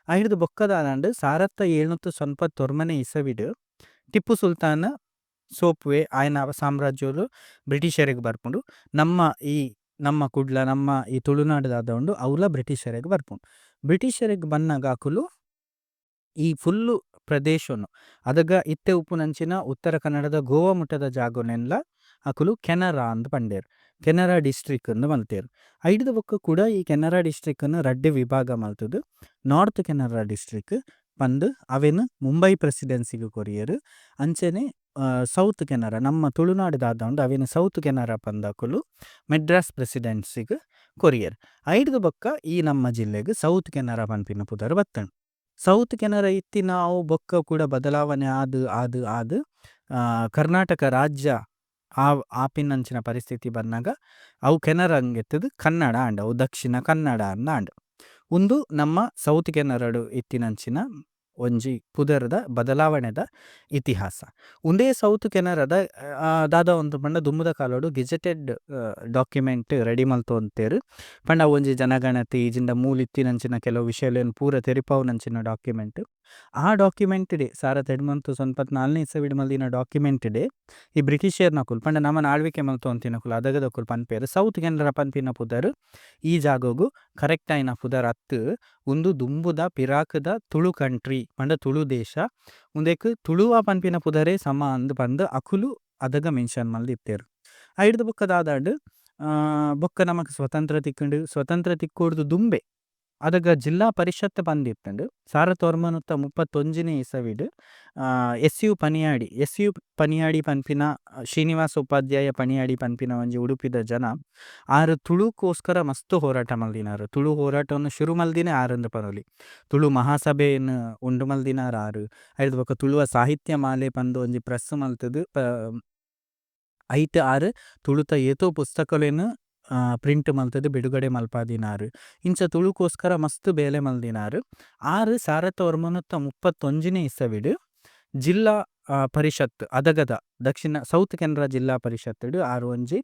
ಐಡ್ದ್ ಬೊಕ್ಕ ದಾದಾಂಡ್ ಸಾರತ್ತ ಏಳ್ನೂತ್ತ ತೊಂಬತ್ತೊರ್ಮ್ಬನೆ ಇಸವಿಡ್ ಟಿಪ್ಪು ಸುಲ್ತಾನ್ ಸೋಪುವೆ ಆಯನ ಸಾಮ್ರಾಜ್ಯೊಲು ಬ್ರಿಟಿಷೆರೆಗ್ ಬರ್ಪುಂಡು ನಮ್ಮ ಈ ನಮ್ಮ ಕುಡ್ಲ ನಮ್ಮ ಈ ತುಳುನಾಡ್ ದಾದ ಉಂಡು ಅವ್ಲ ಬ್ರಿಟಿಷೆರೆಗ್ ಬರ್ಪುಂಡು. ಬ್ರಿಟಿಷೆರೆಗ್ ಬನ್ನಗ ಅಕುಲು ಈ ಫುಲ್ಲ್ ಪ್ರದೇಶೊನು ಅದಗ ಇತ್ತೆ ಉಪ್ಪುನಂಚಿನ ಉತ್ತರ ಕನ್ನಡದ ಗೋವಾ ಮುಟ್ಟದ ಜಾಗೊಲೆನ್ಲ ಅಕುಲು ಕೆನರಾ ಅಂದ್ ಪಂಡೆರ್ ಕೆನರಾ ಡಿಸ್ಟ್ರಿಕ್ಟ್ ಅಂದ್ ಮಲ್ತೆರ್. ಐಡ್ದ್ ಬೊಕ್ಕ ಕುಡ ಈ ಕೆನರಾ ಡಿಸ್ಟ್ರಿಕ್ಟ್ ನ್ ರಡ್ಡ್ ವಿಭಾಗ ಮಲ್ತ್ ದ್ ನಾರ್ತ್ ಕೆನರಾ ಡಿಸ್ಟ್ರಿಕ್ಟ್ ಪಂದ್ ಅವೆನ್ ಮುಂಬೈ ಪ್ರೆಸಿಡೆನ್ಸಿ ಗ್ ಕೊರಿಯೆರ್ ಅಂಚನೆ ಸೌತ್ ಕೆನರಾ ನಮ್ಮ ತುಳುನಾಡ್ ದಾದ ಉಂಡು ಅವೆನ್ ಸೌತ್ ಕೆನರಾ ಪಂದ್ ಅಕುಲು ಮೆಡ್ರಾಸ್ ಪ್ರೆಸಿಡೆನ್ಸಿ ಗ್ ಕೊರಿಯೆರ್. ಐಡ್ದ್ ಬೊಕ್ಕ ಈ ನಮ್ಮ ಜಿಲ್ಲೆಗ್ ಸೌತ್ ಕೆನರಾ ಪನ್ಪಿನ ಪುದರ್ ಬತ್ತ್ಂಡ್. ಸೌತ್ ಕೆನರಾ ಇತ್ತಿನ ಅವು ಬೊಕ್ಕ ಕುಡ ಬದಲಾವಣೆ ಆದ್ ಆದ್ ಆದ್ ಕರ್ನಾಟಕ ರಾಜ್ಯ ಆವ್ ಆಪಿನಂಚಿನ ಪರಿಸ್ಥಿತಿ ಬನ್ನಗ ಅವು ಕೆನರಾ ನ್ ಗೆತ್ತ್ ದ್ ಕನ್ನಡ ಆಂಡ್ ಅವು ದಕ್ಷಿಣ ಕನ್ನಡ ಅಂದ್ ಆಂಡ್. ಉಂದು ನಮ್ಮ ಸೌತ್ ಕೆನರಾ ಡ್ ಇತ್ತಿನಂಚಿನ ಒಂಜಿ ಪುದರ್ದ ಬದಲಾವಣೆದ ಇತಿಹಾಸ. ಉಂದೇ ಸೌತ್ ಕೆನರಾ ದ ದಾದ ಉಂಡು ಪಂಡ ದುಂಬುದ ಕಾಲೊಡು gazetted document ready ಮಲ್ತೊಂತೆರ್ ಪಂಡ ಅವು ಒಂಜಿ ಜನಗಣತಿ ಇಜಿಂಡ ಮೂಲು ಇತ್ತಿನಂಚಿನ ಕೆಲವು ವಿಷಯಲೆನ್ ಪೂರ ತೆರಿಪಾವುನಂಚಿನ ಡಾಕ್ಯುಮೆಂಟ್. ಆ ಡಾಕ್ಯುಮೆಂಟ್ ಡೇ ಸಾರತ್ತ ಎಡ್ಮನೂತ್ತ ತೊಂಬತ್ನಾಲ್ನೇ ಇಸವಿಡ್ ಮಲ್ದಿನ ಡಾಕ್ಯುಮೆಂಟ್ ಡೇ ಈ ಬ್ರಿಟಿಷೆರ್ನಕುಲು ಪಂಡ ನಮನ್ ಆಳ್ವಿಕೆ ಮಲ್ತೊಂತಿನಕುಲು ಅದಗದಕುಲು ಪನ್ಪೆರ್ ಸೌತ್ ಕೆನರಾ ಪನ್ಪಿನ ಪುದರ್ ಈ ಜಾಗೊಗು ಕರೆಕ್ಟ್ ಆಯಿನ ಪುದರ್ ಅತ್ತ್ ಉಂದು ದುಂಬುದ ಪಿರಾಕ್ದ ತುಳು ಕಂಟ್ರಿ ಪಂಡ ತುಳು ದೇಶ ಉಂದೆಕ್ ತುಳುವ ಪನ್ಪಿನ ಪುದರೇ ಸಮ ಅಂದ್ ಪಂದ್ ಅಕುಲು ಅದಗ ಮೆನ್ಷನ್ ಮಲ್ದಿತ್ತೆರ್. ಐಡ್ದ್ ಬೊಕ್ಕ ದಾದಾಂಡ್ ಬೊಕ್ಕ ನಮಕ್ ಸ್ವತಂತ್ರ ತಿಕ್ಕ್ಂಡ್ ಸ್ವತಂತ್ರ ತಿಕ್ಕೊಡ್ದು ದುಂಬೇ. ಅದಗ ಜಿಲ್ಲಾ ಪರಿಷತ್ ಪಂದ್ ಇತ್ತ್ಂಡ್. ಸಾರತ್ತೊರ್ಂಬನೂತ್ತ ಮುಪ್ಪತ್ತೊಂಜಿನೇ ಇಸವಿಡ್ S U Paniyadi, S U Paniyadi ಪನ್ಪಿನ ಶ್ರೀನಿವಾಸ ಉಪಾಧ್ಯಾಯ ಪಣಿಯಾಡಿ ಪನ್ಪಿನ ಒಂಜಿ ಉಡುಪಿದ ಜನ ಆರ್ ತುಳುಕೋಸ್ಕರ ಮಸ್ತ್ ಹೋರಾಟ ಮಲ್ದಿನಾರ್. ತುಳು ಹೋರಾಟನ್ ಶುರು ಮಲ್ದಿನೇ ಆರ್ ಅಂದ್ ಪನೊಲಿ. ತುಳು ಮಹಾಸಭೆನ್ ಉಂಡು ಮಲ್ದಿನಾರ್ ಆರ್. ಐರ್ದ್ ಬೊಕ್ಕ ತುಳುವ ಸಾಹಿತ್ಯ ಮಾಲೆ ಪಂದ್ ಒಂಜಿ ಪ್ರೆಸ್ ಮಲ್ತ್ ದ್ ಐಟ್ ಆರ್ ತುಳುತ ಏತೋ ಪುಸ್ತಕೊಲೆನ್ ಪ್ರಿಂಟ್ ಮಲ್ತ್ ದ್ ಬಿಡುಗಡೆ ಮಲ್ಪಾದಿನಾರ್. ಇಂಚ ತುಳುಕೋಸ್ಕರ ಮಸ್ತ್ ಬೇಲೆ ಮಲ್ದಿನಾರ್. ಆರ್ ಸಾರತ್ತೊರ್ಂಬನೂತ್ತ ಮುಪ್ಪತ್ತೊಂಜಿನೇ ಇಸವಿಡ್ ಜಿಲ್ಲಾ ಪರಿಷತ್ ಅದಗದ ದಕ್ಷಿಣ ಸೌತ್ ಕೆನರಾ ಜಿಲ್ಲಾ ಪರಿಷತ್ ಡ್ ಆರ್ ಒಂಜಿ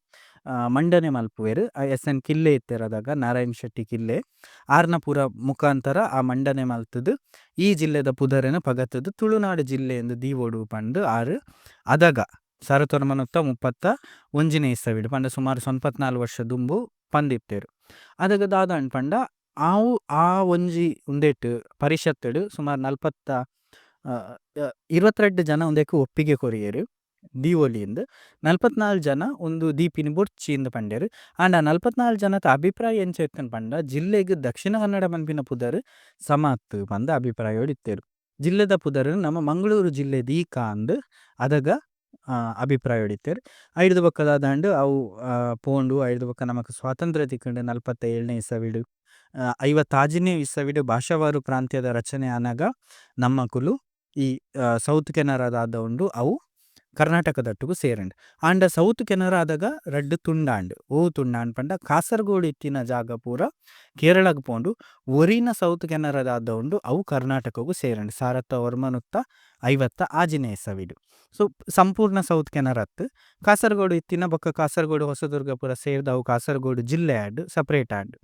ಮಂಡನೆ ಮಲ್ಪುವೆರ್. ಎಸ್ ಎನ್ ಕಿಲ್ಲೆ ಇತ್ತೆರ್ ಅದಗ, ನಾರಾಯಣ ಶೆಟ್ಟಿ ಕಿಲ್ಲೆ ಆರ್ನ ಪೂರ ಮುಖಾಂತರ ಆ ಮಂಡನೆ ಮಲ್ತ್ ದ್ ಈ ಜಿಲ್ಲೆದ ಪುದರೆನ್ ಪಗತ್ ದ್ ತುಳುನಾಡ್ ಜಿಲ್ಲೆ ಇಂದ್ ದೀವೊಡು ಪಂದ್ ಆರ್ ಅದಗ ಸಾರತ್ತೊರ್ಂಬನೂತ್ತ ಮುಪ್ಪತ್ತ ಒಂಜಿನೇ ಇಸವಿಡ್ ಪಂಡ ಸುಮಾರ್ ಸೊನ್ಪತ್ನಾಲ್ ವರ್ಷ ದುಂಬು ಪಂದಿತ್ತೆರ್. ಅದಗ ದಾದಾಂಡ್ ಪಂಡ ಆವು ಆ ಒಂಜಿ ಉಂದೆಟ್ ಪರಿಷತ್ ಡ್ ಸುಮಾರ್ ನಲ್ಪತ್ತ ಇರ್ವತ್ತೆರಡ್ಡ್ ಜನ ಉಂದೆಕ್ ಒಪ್ಪಿಗೆ ಕೊರಿಯೆರ್ ದೀವೊಲಿಂದ್. ನಲ್ಪತ್ನಾಲ್ ಜನ ಉಂದು ದೀಪಿನಿ ಬೊಡ್ಚಿಂದ್ ಪಂಡೆರ್. ಆಂಡ ನಲ್ಪತ್ನಾಲ್ ಜನತ ಅಭಿಪ್ರಾಯ ಎಂಚ ಇತ್ತ್ಂಡ್ ಪಂಡ ಜಿಲ್ಲೆಗ್ ದಕ್ಷಿಣ ಕನ್ನಡ ಪನ್ಪಿನ ಪುದರ್ ಸಮ ಅತ್ತ್ ಪಂದ್ ಅಭಿಪ್ರಾಯಡ್ ಇತ್ತೆರ್. ಜಿಲ್ಲೆದ ಪುದರ್ ನ್ ನಮ ಮಂಗಳೂರು ಜಿಲ್ಲೆ ದೀಕಾಂದ್ ಅದಗ ಅಭಿಪ್ರಾಯಡ್ ಇತ್ತೆರ್. ಐಡ್ದ್ ಬೊಕ್ಕ ದಾದಾಂಡ್ ಅವು ಪೋಂಡು ಐಡ್ದ್ ಬೊಕ್ಕ ನಮಕ್ ಸ್ವಾತಂತ್ರ್ಯ ತಿಕ್ಕ್ಂಡ್ ನಲ್ಪತ್ತ ಏಳ್ನೇ ಇಸವಿಡ್. ಐವತ್ತಾಜಿನೇ ಇಸವಿಡ್ ಭಾಷಾವಾರು ಪ್ರಾಂತ್ಯದ ರಚನೆ ಆನಗ ನಮ್ಮಕುಲು ಈ ಸೌತ್ ಕೆನರಾ ದಾದ ಉಂಡು ಅವು ಕರ್ನಾಟಕದೊಟ್ಟುಗು ಸೇರ್ಂಡ್. ಆಂಡ ಸೌತ್ ಕೆನರಾ ಅದಗ ರಡ್ಡ್ ತುಂಡಾಂಡ್. ಒವು ತುಂಡಾಂಡ್ ಪಂಡ ಕಾಸರಗೋಡು ಇತ್ತಿನ ಜಾಗ ಪೂರ ಕೇರಳಗ್ ಪೋಂಡು. ಒರಿನ ಸೌತ್ ಕೆನರಾ ದಾದ ಉಂಡು ಅವು ಕರ್ನಾಟಕೊಗು ಸೇರ್ಂಡ್ ಸಾರತ್ತ ಒರ್ಂಬನೂತ್ತ ಐವತ್ತ ಆಜಿನೇ ಇಸವಿಡ್. ಸೊ ಸಂಪೂರ್ಣ ಸೌತ್ ಕೆನರಾ ಅತ್ತ್ ಕಾಸರಗೋಡು ಇತ್ತಿನ ಬೊಕ್ಕ ಕಾಸರಗೋಡು ಹೊಸದುರ್ಗ ಪೂರ ಸೇರ್ದ್ ಅವು ಕಾಸರಗೋಡು ಜಿಲ್ಲೆ ಆದ್ ಸಪರೇಟ್ ಆಂಡ್.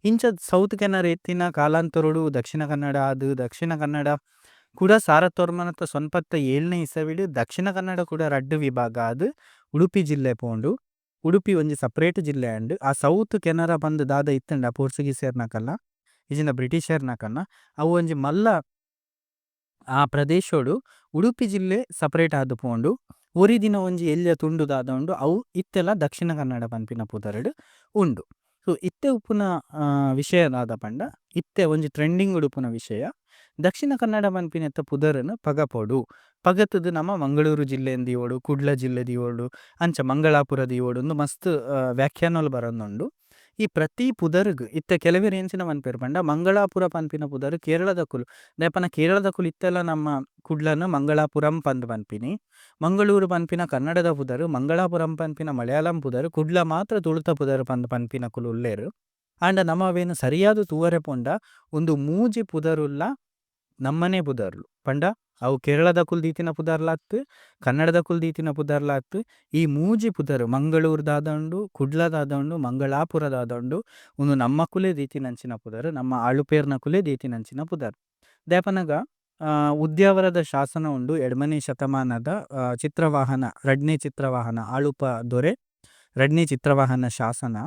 ಇಂಚ ಸೌತ್ ಕೆನರಾ ಇತ್ತಿನ ಕಾಲಾಂತರೊಡು ದಕ್ಷಿಣ ಕನ್ನಡ ಆದ್ ದಕ್ಷಿಣ ಕನ್ನಡ ಕುಡ ಸಾರತ್ತೊರ್ಂಬನೂತ್ತ ಸೊನ್ಪತ್ತ ಏಳ್ನೇ ಇಸವಿಡ್ ದಕ್ಷಿಣ ಕನ್ನಡ ಕುಡ ರಡ್ಡ್ ವಿಭಾಗ ಆದ್ ಉಡುಪಿ ಜಿಲ್ಲೆ ಪೋಂಡು. ಉಡುಪಿ ಒಂಜಿ ಸಪರೇಟ್ ಜಿಲ್ಲೆ ಆಂಡ್. ಆ ಸೌತ್ ಕೆನರಾ ಪಂದ್ ದಾದ ಇತ್ತ್ಂಡ ಪೋರ್ಚುಗೀಸೆರ್ನಕಲ್ನ ಇಜ್ಜಿಂಡ ಬ್ರಿಟಿಷೆರ್ನಕಲ್ನ ಅವು ಒಂಜಿ ಮಲ್ಲ ಆ ಪ್ರದೇಶೊಡು ಉಡುಪಿ ಜಿಲ್ಲೆ ಸಪರೇಟ್ ಆದ್ ಪೋಂಡು. ಒರಿದಿನ ಒಂಜಿ ಎಲ್ಯ ತುಂಡು ದಾದ ಉಂಡು ಅವು ಇತ್ತೆಲ ದಕ್ಷಿಣ ಕನ್ನಡ ಪನ್ಪಿನ ಪುದರ್ ಡ್ ಉಂಡು. ಸೊ ಇತ್ತೆ ಉಪ್ಪುನ ವಿಷಯ ದಾದ ಪಂಡ ಇತ್ತೆ ಒಂಜಿ ಟ್ರೆಂಡಿಂಗ್ ಡ್ ಉಪ್ಪುನ ವಿಷಯ ದಕ್ಷಿಣ ಕನ್ನಡ ಪನ್ಪಿನೆತ್ತ ಪುದರ್ ನ್ ಪಗಪೊಡು. ಪಗತ್ ದ್ ನಮ ಮಂಗಳೂರು ಜಿಲ್ಲೆನ್ ದೀವೊಡು, ಕುಡ್ಲ ಜಿಲ್ಲೆ ದೀವೊಡು, ಅಂಚ ಮಂಗಳಾಪುರ ದೀವೊಡು ಉಂದು ಮಸ್ತ್ ವ್ಯಾಖ್ಯಾನೊಲು ಬರೊಂದುಂಡು. ಈ ಪ್ರತಿ ಪುದರ್ ಗ್ ಇತ್ತೆ ಕೆಲವೆರ್ ಎಂಚಿನ ಪನ್ಪೆರ್ ಪಂಡ ಮಂಗಳಾಪುರ ಪನ್ಪಿನ ಪುದರ್ ಕೇರಳದಕುಲು ದಾಯೆ ಪಂಡ ಕೇರಳದಕುಲು ಇತ್ತೆಲ ನಮ್ಮ ಕುಡ್ಲನ್ ಮಂಗಳಾಪುರಂ ಪಂದ್ ಪನ್ಪಿನಿ. ಮಂಗಳೂರು ಪನ್ಪಿನ ಕನ್ನಡದ ಪುದರ್, ಮಂಗಳಾಪುರಂ ಪನ್ಪಿನ ಮಲಯಾಳಂ ಪುದರ್, ಕುಡ್ಲ ಮಾತ್ರ ತುಳುತ ಪುದರ್ ಪಂದ್ ಪನ್ಪಿನಕುಲು ಉಲ್ಲೆರ್. ಆಂಡ ನಮ ಅವೆನ್ ಸರಿಯಾದ್ ತೂವರೆ ಪೋಂಡ ಉಂದು ಮೂಜಿ ಪುದರುಲ್ಲ ನಮ್ಮನೇ ಪುದರ್ಲು. ಪಂಡ ಅವು ಕೇರಳದಕುಲು ದೀತಿನ ಪುದರ್ಲ ಅತ್ತ್, ಕನ್ನಡದಕುಲು ದೀತಿನ ಪುದರ್ಲ ಅತ್ತ್. ಈ ಮೂಜಿ ಪುದರ್ ಮಂಗಳೂರು ದಾದ ಉಂಡು, ಕುಡ್ಲ ದಾದ ಉಂಡು, ಮಂಗಳಾಪುರ ದಾದ ಉಂಡು ಉಂದು ನಮ್ಮಕುಲೇ ದೀತಿನಂಚಿನ ಪುದರ್, ನಮ್ಮ ಆಳುಪೆರ್ನಕುಲೇ ದೀತಿನಂಚಿನ ಪುದರ್. ದಾಯೆ ಪನ್ನಗ ಉದ್ಯಾವರದ ಶಾಸನ ಉಂಡು ಎಡ್ಮನೇ ಶತಮಾನದ ಚಿತ್ರವಾಹನ ರಡ್ಡ್ನೇ ಚಿತ್ರವಾಹನ ಆಳುಪ ದೊರೆ ರಡ್ಡ್ನೇ ಚಿತ್ರವಾಹನ ಶಾಸನ.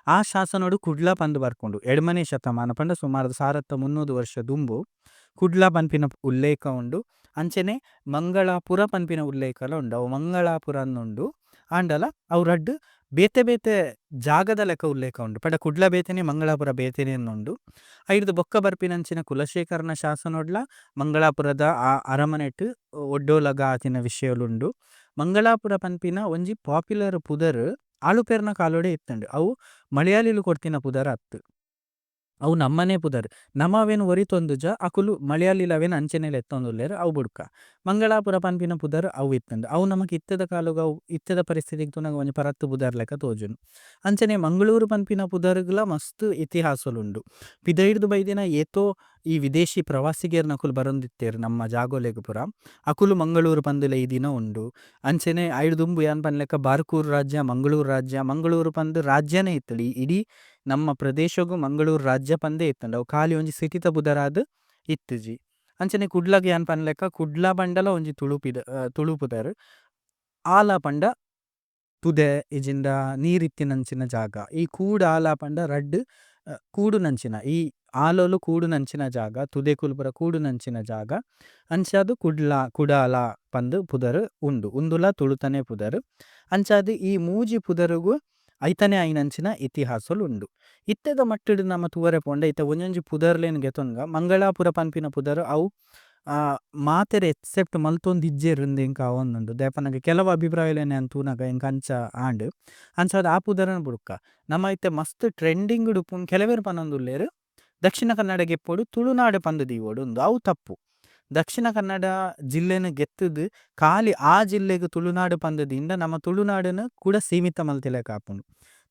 ಆ ಶಾಸನೊಡು ಕುಡ್ಲ ಪಂದ್ ಬರ್ಪುಂಡು. ಎಡ್ಮನೇ ಶತಮಾನ ಪಂಡ ಸುಮಾರ್ ಸಾರತ್ತ ಮುನ್ನೂದು ವರ್ಷ ದುಂಬು ಕುಡ್ಲ ಪನ್ಪಿನ ಉಲ್ಲೇಖ ಉಂಡು. ಅಂಚೆನೆ ಮಂಗಳಾಪುರ ಪನ್ಪಿನ ಉಲ್ಲೇಖಲ ಉಂಡು. ಅವು ಮಂಗಳಾಪುರಂದ್ ಉಂಡು ಆಂಡಲ ಅವು ರಡ್ಡ್ ಬೇತೆ ಬೇತೆ ಜಾಗದ ಲೆಕ ಉಲ್ಲೇಖ ಉಂಡು. ಪಂಡ ಕುಡ್ಲ ಬೇತೆನೆ ಮಂಗಳಾಪುರ ಬೇತೆನೆ ಉಂಡು. ಐಡ್ದ್ ಬೊಕ್ಕ ಬರ್ಪಿನಂಚಿನ ಕುಲಶೇಖರನ ಶಾಸನೊಡ್ಲಾ ಮಂಗಳಾಪುರದ ಆ ಅರಮನೆಟ್ ಒಡ್ಡೋಲಗ ಆತಿನ ವಿಷಯೊಲು ಉಂಡು. ಮಂಗಳಾಪುರ ಪನ್ಪಿನ ಒಂಜಿ ಪೋಪ್ಯುಲರ್ ಪುದರ್ ಆಳುಪೆರ್ನ ಕಾಲೊಡೆ ಇತ್ತ್ಂಡ್. ಅವು ಮಲಯಾಳಿಲು ಕೊರ್ತಿನ ಪುದರ್ ಅತ್ತ್. ಅವು ನಮ್ಮನೇ ಪುದರ್. ನಮ ಅವೆನ್ ಒರಿತೊಂದುಜ ಅಕುಲು ಮಲಯಾಳಿಲು ಅವೆನ್ ಅಂಚೆನೆ ಲೆತ್ತೊಂದುಲ್ಲೆರ್ ಅವು ಬುಡ್ಕ. ಮಂಗಳಾಪುರ ಪನ್ಪಿನ ಪುದರ್ ಅವು ಇತ್ತ್ಂಡ್. ಅವು ನಮಕ್ ಇತ್ತೆದ ಕಾಲೊಗು ಅವು ಇತ್ತೆದ ಪರಿಸ್ಥಿತಿಗ್ ತೂನಗ ಒಂಜಿ ಪರತ್ತ್ ಪುದರ್ ಲೆಕ ತೋಜುಂಡು. ಅಂಚನೆ ಮಂಗಳೂರು ಪನ್ಪಿನ ಪುದರ್ ಗ್ಲಾ ಮಸ್ತ್ ಇತಿಹಾಸೊಲು ಉಂಡು. ಪಿದಯಿರ್ದ್ ಬೈದಿನ ಏತೋ ಈ ವಿದೇಶಿ ಪ್ರವಾಸಿಗೆರ್ನಕುಲು ಬರೊಂದಿತ್ತೆರ್ ನಮ್ಮ ಜಾಗೊಲೆಗ್ ಪೂರ ಅಕುಲು ಮಂಗಳೂರು ಪಂದ್ ಲೈದಿನ ಉಂಡು. ಅಂಚೆನೆ ಐಡ್ದ್ ದುಂಬು ಯಾನ್ ಪನ್ಲೆಕ ಬಾರ್ಕೂರು ರಾಜ್ಯ, ಮಂಗಳೂರು ರಾಜ್ಯ, ಮಂಗಳೂರು ಪಂದ್ ರಾಜ್ಯನೇ ಇತ್ತ್ಂಡ್ ಇಡೀ ನಮ್ಮ ಪ್ರದೇಶೊಗು ಮಂಗಳೂರು ರಾಜ್ಯ ಪಂದೇ ಇತ್ತ್ಂಡ್ ಅವು ಖಾಲಿ ಒಂಜಿ ಸಿಟಿ ದ ಪುದರಾದ್ ಇತ್ತುಜಿ. ಅಂಚನೆ ಕುಡ್ಲಗ್ ಯಾನ್ ಪನ್ಲೆಕ ಕುಡ್ಲ ಪಂಡಲ ಒಂಜಿ ತುಳು ಪಿದ ತುಳು ಪುದರ್. ಆಲ ಪಂಡ ತುದೆ ಇಜಿಂಡ ನೀರ್ ಇತ್ತಿನಂಚಿನ ಜಾಗ. ಈ ಕೂಡಾಲ ಪಂಡ ರಡ್ಡ್ ಕೂಡುನಂಚಿನ ಈ ಆಲೊಲು ಕೂಡುನಂಚಿನ ಜಾಗ ತುದೆಕುಲು ಪೂರ ಕೂಡುನಂಚಿನ ಜಾಗ ಅಂಚಾದ್ ಕುಡ್ಲ ಕುಡಾಲ ಪಂದ್ ಪುದರ್ ಉಂಡು ಉಂದುಲ ತುಳುತನೆ ಪುದರ್. ಅಂಚಾದ್ ಈ ಮೂಜಿ ಪುದರುಗು. ಐತನೇ ಆಯಿನಂಚಿನ ಇತಿಹಾಸೊಲು ಉಂಡು. ಇತ್ತೆದ ಮಟ್ಟ್ ಡ್ ನಮ ತೂವರೆ ಪೋಂಡ ಇತ್ತೆ ಒಂಜೊಂಜಿ ಪುದರ್ಲೆನ್ ಗೆತೊನ್ಗ ಮಂಗಳಾಪುರ ಪನ್ಪಿನ ಪುದರ್ ಅವು ಮಾತೆರ್ ಎಕ್ಸೆಪ್ಟ್ ಮಲ್ತೊಂದಿಜ್ಜೆರ್ ಅಂದ್ ಎಂಕ್ ಆವೊಂದುಂಡು ದಾಯೆ ಪನ್ನಗ ಕೆಲವು ಅಭಿಪ್ರಾಯಲೆನ್ ಯಾನ್ ತೂನಗ ಎಂಕ್ ಅಂಚ ಆಂಡ್. ಅಂಚಾದ್ ಆ ಪುದರ್ ನ್ ಬುಡ್ಕ. ನಮ ಇತ್ತೆ ಮಸ್ತ್ ಟ್ರೆಂಡಿಂಗ್ ಡ್ ಉಪ್ಪುನ ಕೆಲವೆರ್ ಪನೊಂದುಲ್ಲೆರ್ ದಕ್ಷಿಣ ಕನ್ನಡ ಗೆಪ್ಪೊಡು ತುಳುನಾಡ್ ಪಂದ್ ದೀವೊಡು ಅಂದ್ ಅವು ತಪ್ಪು. ದಕ್ಷಿಣ ಕನ್ನಡ ಜಿಲ್ಲೆನ್ ಗೆತ್ತ್ ದ್ ಕಾಲಿ ಆ ಜಿಲ್ಲೆಗ್ ತುಳುನಾಡ್ ಪಂದ್ ದೀಂಡ ನಮ ತುಳುನಾಡ್ ನ್ ಕುಡ ಸೀಮಿತ ಮಲ್ತಿಲಕ ಆಪುಂಡು.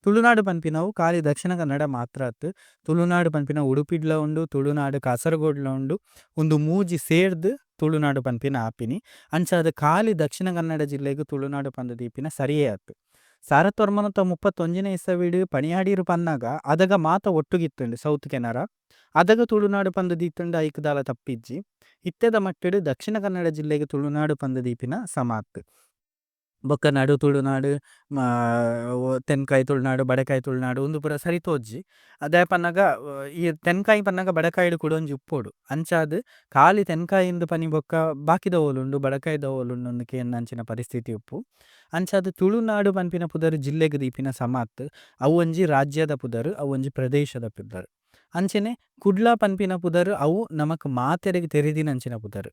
ತುಳುನಾಡ್ ಪನ್ಪಿನವು ಕಾಲಿ ದಕ್ಷಿಣ ಕನ್ನಡ ಮಾತ್ರ ಅತ್ತ್ ತುಳುನಾಡ್ ಪನ್ಪಿನವು ಉಡುಪಿಡ್ಲ ಉಂಡು ತುಳುನಾಡ್ ಕಾಸರಗೋಡುಲ ಉಂಡು ಉಂದು ಮೂಜಿ ಸೇರ್ದ್ ತುಳುನಾಡ್ ಪನ್ಪಿನ ಆಪಿನಿ. ಅಂಚಾದ್ ಕಾಲಿ ದಕ್ಷಿಣ ಕನ್ನಡ ಜಿಲ್ಲೆಗ್ ತುಳುನಾಡ್ ಪಂದ್ ದೀಪಿನ ಸರಿಯೇ ಅತ್ತ್. ಸಾರತ್ತೊರ್ಂಬನೂತ ಮುಪ್ಪತ್ತೊಂಜಿನೇ ಇಸವಿಡ್ ಪಣಿಯಾಡಿರ್ ಪನ್ನಗ ಅದಗ ಮಾತ ಒಟ್ಟುಗಿತ್ತ್ಂಡ್ ಸೌತ್ ಕೆನರಾ. ಅದಗ ತುಳುನಾಡ್ ಪಂದ್ ದೀತ್ಂಡ ಐಕ್ ದಾಲ ತಪ್ಪಿಜ್ಜಿ. ಇತ್ತೆದ ಮಟ್ಟ್ ಡ್ ದಕ್ಷಿಣ ಕನ್ನಡ ಜಿಲ್ಲೆಗ್ ತುಳುನಾಡ್ ಪಂದ್ ದೀಪಿನ ಸಮ ಅತ್ತ್. ಬೊಕ್ಕ ನಡು ತುಳುನಾಡ್ ತೆನ್ಕಾಯಿ ತುಳುನಾಡ್ ಬಡಕಾಯಿ ತುಳುನಾಡ್ ಉಂದು ಪೂರ ಸರಿ ತೋಜುಜಿ. ದಾಯೆ ಪನ್ನಗ ಈ ತೆನ್ಕಾಯಿ ಪನ್ನಗ ಬಡಕಾಯಿಡ್ ಕುಡೊಂಜಿ ಉಪ್ಪೊಡು. ಅಂಚಾದ್ ಕಾಲಿ ತೆನ್ಕಾಯಿಂದ್ ಪನಿ ಬೊಕ್ಕ ಬಾಕಿದ ಓಲುಂಡು ಬಡಕಾಯಿದ ಓಲುಂಡು ಅಂದ್ ಕೇನುನಂಚಿನ ಪರಿಸ್ಥಿತಿ ಉಪ್ಪು. ಅಂಚಾದ್ ತುಳುನಾಡ್ ಪನ್ಪಿನ ಪುದರ್ ಜಿಲ್ಲೆಗ್ ದೀಪಿನ ಸಮ ಅತ್ತ್. ಅವು ಒಂಜಿ ರಾಜ್ಯದ ಪುದರ್ ಅವು ಒಂಜಿ ಪ್ರದೇಶದ ಪುದರ್. ಅಂಚೆನೆ ಕುಡ್ಲ ಪನ್ಪಿನ ಪುದರ್ ಅವು ನಮಕ್ ಮಾತೆರೆಗ್ ತೆರಿದಿನಂಚಿನ ಪುದರ್.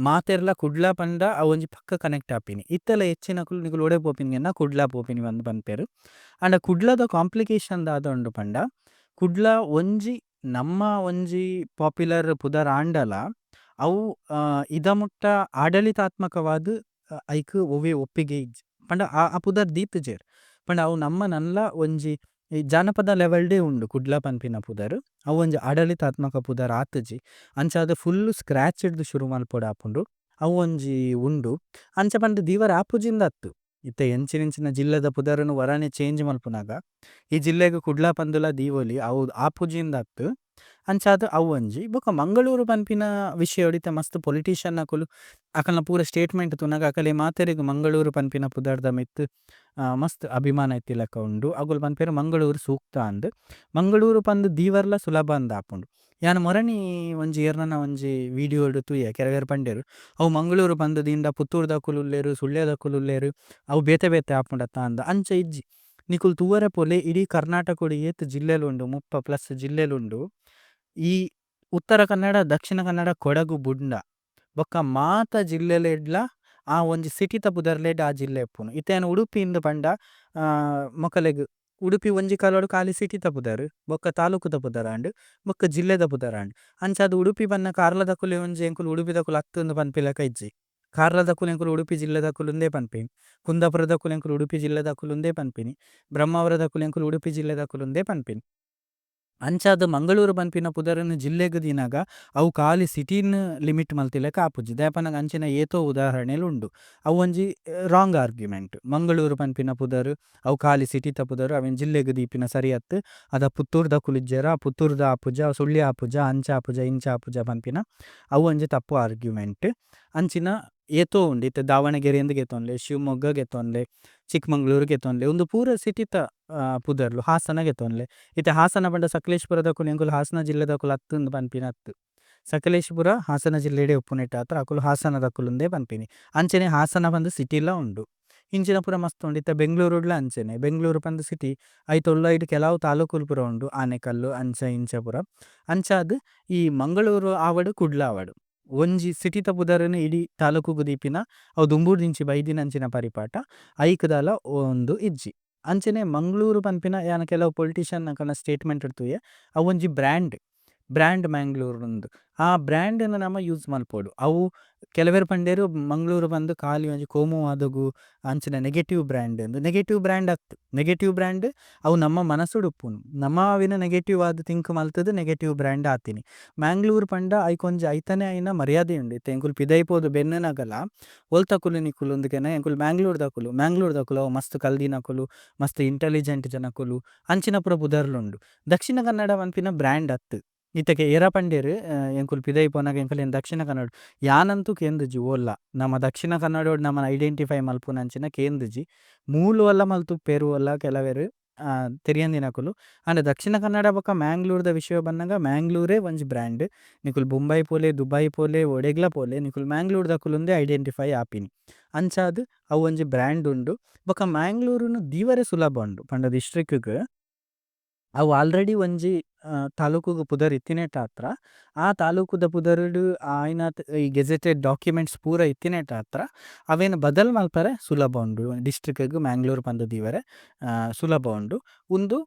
ಮಾತೆರ್ಲ ಕುಡ್ಲ ಪಂಡ ಅವೊಂಜಿ ಪಕ್ಕ ಕನೆಕ್ಟ್ ಆಪಿನಿ. ಇತ್ತೆಲ ಹೆಚ್ಚಿನಕುಲು ನಿಕುಲು ಒಡೆ ಪೋಪಿನಿ ಕೇನ್ನ ಕುಡ್ಲ ಪೋಪಿನಿ ಪಂದ್ ಪನ್ಪೆರ್. ಆಂಡ ಕುಡ್ಲದ ಕಾಂಪ್ಲಿಕೇಶನ್ ದಾದ ಉಂಡು ಪಂಡ ಕುಡ್ಲ ಒಂಜಿ ನಮ್ಮ ಒಂಜಿ ಪೋಪ್ಯುಲರ್ ಪುದರ್ ಆಂಡಲ ಅವು ಇದ ಮುಟ್ಟ ಆಡಳಿತಾತ್ಮಕವಾದ್ ಐಕ್ ಒವ್ವೇ ಒಪ್ಪಿಗೆ ಇಜ್ಜಿ. ಪಂಡ ಆ ಪುದರ್ ದೀತುಜೆರ್ ಪಂಡ ಅವು ನಮ್ಮ ನನಲ ಒಂಜಿ ಈ ಜಾನಪದ ಲೆವೆಲ್ ಡೇ ಉಂಡು ಕುಡ್ಲ ಪನ್ಪಿನ ಪುದರ್. ಅವು ಒಂಜಿ ಆಡಳಿತಾತ್ಮಕ ಪುದರ್ ಆತುಜಿ. ಅಂಚಾದ್ ಫುಲ್ ಸ್ಕ್ರ್ಯಾಚ್ ಡ್ದ್ ಶುರು ಮಲ್ಪೊಡಾಪುಂಡು ಅವು ಒಂಜಿ ಉಂಡು. ಅಂಚ ಪಂದ್ ದೀವರೆ ಆಪುಜಿಂದ್ ಅತ್ತ್. ಇತ್ತೆ ಎಂಚಿನೆಂಚಿನ ಜಿಲ್ಲೆದ ಪುದರ್ ನ್ ಒರಾನೆ ಚೇಂಜ್ ಮಲ್ಪುನಗ ಈ ಜಿಲ್ಲೆಗ್ ಕುಡ್ಲ ಪಂದುಲ ದೀವೊಲಿ ಅವು ಆಪುಜಿಂದ್ ಅತ್ತ್. ಅಂಚಾದ್ ಅವು ಒಂಜಿ. ಬೊಕ ಮಂಗಳೂರು ಪನ್ಪಿನ ವಿಷಯಡ್ ಇತ್ತೆ ಮಸ್ತ್ ಪೊಲಿಟೀಶಿಯನ್ ನಕುಲು ಅಕಲ್ನ ಪೂರ ಸ್ಟೇಟ್ಮೆಂಟ್ ತೂನಗ ಅಕಲೆ ಮಾತೆರೆಗ್ ಮಂಗಳೂರು ಪನ್ಪಿನ ಪುದರ್ದ ಮಿತ್ತ್ ಮಸ್ತ್ ಅಭಿಮಾನ ಇತ್ತಿಲಕ ಉಂಡು. ಅಕುಲು ಪನ್ಪೆರ್ ಮಂಗಳೂರು ಸೂಕ್ತ ಅಂದ್. ಮಂಗಳೂರು ಪಂದ್ ದೀವರ್ಲ ಸುಲಭ ಅಂದ್ ಆಪುಂಡು. ಯಾನ್ ಮೊರಣಿ ಒಂಜಿ ಏರ್ನನ ಒಂಜಿ ವಿಡಿಯೋ ಡ್ ತೂಯೆ ಕೆಲವೆರ್ ಪಂಡೆರ್ ಅವು ಮಂಗಳೂರು ಪಂದ್ ದೀಂಡ ಪುತ್ತೂರುದಕುಲು ಉಲ್ಲೆರ್ ಸುಳ್ಯದಕುಲು ಉಲ್ಲೆರ್ ಅವು ಬೇತೆ ಬೇತೆ ಆಪುಂಡತ್ತ ಅಂದ್. ಅಂಚ ಇಜ್ಜಿ ನಿಕುಲು ತೂವರೆ ಪೋಲೆ ಇಡೀ ಕರ್ನಾಟಕೊಡು ಏತ್ ಜಿಲ್ಲೆಲು ಉಂಡು ಮುಪ್ಪ ಪ್ಲಸ್ ಜಿಲ್ಲೆಲು ಉಂಡು. ಈ ಉತ್ತರ ಕನ್ನಡ ದಕ್ಷಿಣ ಕನ್ನಡ ಕೊಡಗು ಬುಡ್ಂಡ ಬೊಕ್ಕ ಮಾತ ಜಿಲ್ಲೆಲೆಡ್ಲಾ ಆ ಒಂಜಿ ಸಿಟಿ ತ ಪುದರ್ಲೆಡ್ ಆ ಜಿಲ್ಲೆ ಉಪ್ಪುನು. ಇತ್ತೆ ಯಾನ್ ಉಡುಪಿ ಅಂದ್ ಪಂಡ ಮೊಕಲೆಗ್ ಉಡುಪಿ ಒಂಜಿ ಕಾಲೊಡು ಕಾಲಿ ಸಿಟಿ ತ ಪುದರ್ ಬೊಕ್ಕ ತಾಲೂಕುದ ಪುದರಾಂಡ್ ಬೊಕ್ಕ ಜಿಲ್ಲೆದ ಪುದರಾಂಡ್. ಅಂಚಾದ್ ಉಡುಪಿ ಪನ್ನ ಕಾರ್ಲದಕುಲೇ ಒಂಜಿ ಎಂಕುಲು ಉಡುಪಿದಕುಲು ಅತ್ತ್ ಅಂದ್ ಪನ್ಪಿಲಕ ಇಜ್ಜಿ. ಕಾರ್ಲದಕುಲು ಎಂಕುಲು ಉಡುಪಿ ಜಿಲ್ಲೆದಕುಲು ಅಂದೇ ಪನ್ಪೆ. ಕುಂದಾಪುರದಕುಲು ಎಂಕುಲು ಉಡುಪಿ ಜಿಲ್ಲೆದಕುಲು ಅಂದೇ ಪನ್ಪಿನಿ. ಬ್ರಹ್ಮಾವರದಕುಲು ಎಂಕುಲು ಉಡುಪಿ ಜಿಲ್ಲೆದಕುಲು ಅಂದೇ ಪನ್ಪಿನಿ. ಅಂಚಾದ್ ಮಂಗಳೂರು ಪನ್ಪಿನ ಪುದರ್ ನ್ ಜಿಲ್ಲೆಗ್ ದೀನಗ ಅವು ಕಾಲಿ ಸಿಟಿ ನ್ ಲಿಮಿಟ್ ಮಲ್ತಿಲಕ ಆಪುಜಿ. ದಾಯೆ ಪನ್ನಗ ಅಂಚಿನ ಏತೋ ಉದಾಹರಣೆಲು ಉಂಡು. ಅವು ಒಂಜಿ ರಾಂಗ್ ಆರ್ಗ್ಯುಮೆಂಟ್. ಮಂಗಳೂರು ಪನ್ಪಿನ ಪುದರ್ ಅವು ಕಾಲಿ ಸಿಟಿ ತ ಪುದರ್ ಅವೆನ್ ಜಿಲ್ಲೆಗ್ ದೀಪಿನ ಸರಿ ಅತ್ತ್. ಅದ ಪುತ್ತೂರುದಕುಲು ಇಜ್ಜೆರಾ ಪುತ್ತೂರುದ ಆಪುಜ ಸುಳ್ಯ ಆಪುಜ ಅಂಚ ಆಪುಜ ಇಂಚ ಆಪುಜ ಪನ್ಪಿನ ಅವು ಒಂಜಿ ತಪ್ಪು ಆರ್ಗ್ಯುಮೆಂಟ್. ಅಂಚಿನ ಏತೋ ಉಂಡು ಇತ್ತೆ ದಾವಣಗೆರೆ ಅಂದ್ ಗೆತೊನ್ಲೆ ಶಿವಮೊಗ್ಗ ಗೆತೊನ್ಲೆ ಚಿಕ್ಕಮಗಳೂರು ಗೆತೊನ್ಲೆ ಉಂದು ಪೂರ ಸಿಟಿ ತ ಪುದರ್ಲು ಹಾಸನ ಗೆತೊನ್ಲೆ. ಇತ್ತೆ ಹಾಸನ ಪಂಡ ಸಕಲೇಶಪುರದಕುಲು ಎಂಕುಲು ಹಾಸನ ಜಿಲ್ಲೆದಕುಲು ಅತ್ತ್ ಅಂದ್ ಪನ್ಪಿನ ಅತ್ತ್. ಸಕಲೇಶಪುರ ಹಾಸನ ಜಿಲ್ಲೆಡೇ ಉಪ್ಪುನೆಟ್ಟಾತ್ರ ಅಕುಲು ಹಾಸನದಕುಲು ಅಂದೇ ಪನ್ಪಿನಿ. ಅಂಚೆನೆ ಹಾಸನ ಪಂದ್ ಸಿಟಿ ಲ ಉಂಡು. ಇಂಚಿನ ಪೂರ ಮಸ್ತ್ ಉಂಡು ಇತ್ತೆ ಬೆಂಗಳೂರುಡ್ಲಾ ಅಂಚೆನೆ ಬೆಂಗಳೂರು ಪಂದ್ ಸಿಟಿ ಐತ ಉಲಾಯಿಡ್ ಕೆಲವು ತಾಲೂಕುಲು ಪೂರ ಉಂಡು ಆನೇಕಲ್ಲ್ ಅಂಚ ಇಂಚ ಪೂರ. ಅಂಚಾದ್ ಈ ಮಂಗಳೂರು ಆವಡ್ ಕುಡ್ಲ ಆವಡ್ ಒಂಜಿ ಸಿಟಿ ತ ಪುದರ್ ನ್ ಇಡೀ ತಾಲೂಕುಗು ದೀಪಿನ ಅವು ದುಂಬುರ್ದಿಂಚಿ ಬೈದಿನಂಚಿನ ಪರಿಪಾಠ ಐಕ್ ದಾಲ ಉಂದು ಇಜ್ಜಿ. ಅಂಚೆನೆ ಮಂಗಳೂರು ಪನ್ಪಿನ ಯಾನ್ ಕೆಲವು ಪೊಲಿಟೀಶಿಯನ್ ನಕಲ್ನ ಸ್ಟೇಟ್ಮೆಂಟ್ ಡ್ ತೂಯೆ ಅವು ಒಂಜಿ ಬ್ರ್ಯಾಂಡ್. ಬ್ರ್ಯಾಂಡ್ ಮ್ಯಾಂಗ್ಳೂರ್ ಅಂದ್. ಆ ಬ್ರ್ಯಾಂಡ್ ನ್ ನಮ ಯೂಸ್ ಮಲ್ಪೊಡು. ಅವು ಕೆಲವೆರ್ ಪಂಡೆರ್ ಮಂಗಳೂರು ಪಂದ್ ಕಾಲಿ ಒಂಜಿ ಕೋಮುವಾದೊಗು ಅಂಚಿನ ನೆಗೆಟಿವ್ ಬ್ರ್ಯಾಂಡ್ ಅಂದ್. ನೆಗೆಟಿವ್ ಬ್ರ್ಯಾಂಡ್ ಅತ್ತ್. ನೆಗೆಟಿವ್ ಬ್ರ್ಯಾಂಡ್ ಅವು ನಮ್ಮ ಮನಸ್ಸುಡು ಉಪ್ಪುನು. ನಮ ಅವೆನ್ ನೆಗೆಟಿವ್ ಆದ್ ಥಿಂಕ್ ಮಲ್ತ್ ದ್ ನೆಗೆಟಿವ್ ಬ್ರ್ಯಾಂಡ್ ಆತಿನಿ. ಮ್ಯಾಂಗ್ಳೂರ್ ಪಂಡ ಐಕೊಂಜಿ ಐತನೇ ಆಯಿನ ಮರ್ಯಾದೆ ಉಂಡು. ಇತ್ತೆ ಎಂಕುಲು ಪಿದಯಿ ಪೋದು ಬೆನ್ನನಗಲ ಒಲ್ತಕುಲು ನಿಕುಲು ಅಂದ್ ಕೆನ್ನಗ ಎಂಕುಲು ಮ್ಯಾಂಗ್ಳೂರ್ದಕುಲು ಮ್ಯಾಂಗ್ಳೂರ್ದಕುಲು ಅವು ಮಸ್ತ್ ಕಲ್ದಿನಕುಲು ಮಸ್ತ್ ಇಂಟೆಲಿಜೆಂಟ್ ಜನಕುಲು ಅಂಚಿನ ಪೂರ ಪುದರ್ಲು ಉಂಡು. ದಕ್ಷಿಣ ಕನ್ನಡ ಪನ್ಪಿನ ಬ್ರ್ಯಾಂಡ್ ಅತ್ತ್. ಇತ್ತೆ ಏರಾ ಪಂಡೆರ್ ಎಂಕುಲು ಪಿದಯಿ ಪೋನಗ ಎಂಕಲೆನ್ ದಕ್ಷಿಣ ಕನ್ನಡ ಯಾನಂತೂ ಕೇಂದುಜಿ ಓಲ್ಲ. ನಮ ದಕ್ಷಿಣ ಕನ್ನಡೊಡು ನಮನ್ ಐಡೆಂಟಿಫೈ ಮಲ್ಪುನಂಚಿನ ಕೇಂದುಜಿ. ಮೂಲು ಓಲ್ಲ ಮಲ್ತುಪ್ಪೆರ್ ಓಲ್ಲ ಕೆಲವೆರ್. ತೆರಿಯಂದಿನಕುಲು. ಆಂಡ ದಕ್ಷಿಣ ಕನ್ನಡ ಬೊಕ್ಕ ಮ್ಯಾಂಗ್ಳೂರ್ದ ವಿಷಯ ಬನ್ನಗ ಮ್ಯಾಂಗ್ಳೂರೇ ಒಂಜಿ ಬ್ರ್ಯಾಂಡ್. ನಿಕುಲು ಬೊಂಬೈ ಪೋಲೆ, ದುಬೈ ಪೋಲೆ, ಒಡೆಗ್ಲ ಪೋಲೆ ನಿಕುಲು ಮ್ಯಾಂಗ್ಳೂರ್ದಕುಲುಂದೇ ಐಡೆಂಟಿಫೈ ಆಪಿನಿ. ಅಂಚಾದ್ ಅವು ಒಂಜಿ ಬ್ರ್ಯಾಂಡ್ ಉಂಡು. ಬೊಕ್ಕ ಮ್ಯಾಂಗ್ಳೂರುನು ದೀವರೆ ಸುಲಭ ಉಂಡು ಪಂಡ ಡಿಸ್ಟ್ರಿಕ್ಟ್ ಅವು ಆಲ್ರೆಡಿ ಒಂಜಿ ತಾಲೂಕುಗು ಪುದರ್ ಇತ್ತಿನೆಟಾತ್ರ ಆ ತಾಲೂಕುದ ಪುದರುಡು ಆಯಿನಾತ್ ಈ ಗೆಜೆಟೆಡ್ ಡಾಕ್ಯುಮೆಂಟ್ಸ್ ಪೂರ ಇತ್ತಿನೆಟಾತ್ರ ಅವೆನ್ ಬದಲ್ ಮಲ್ಪರೆ ಸುಲಭ ಉಂಡು. ಡಿಸ್ಟ್ರಿಕ್ಟ್ ಗ್ ಮ್ಯಾಂಗ್ಳೂರ್ ಪಂದ್ ದೀವರೆ ಸುಲಭ ಉಂಡು. ಉಂದು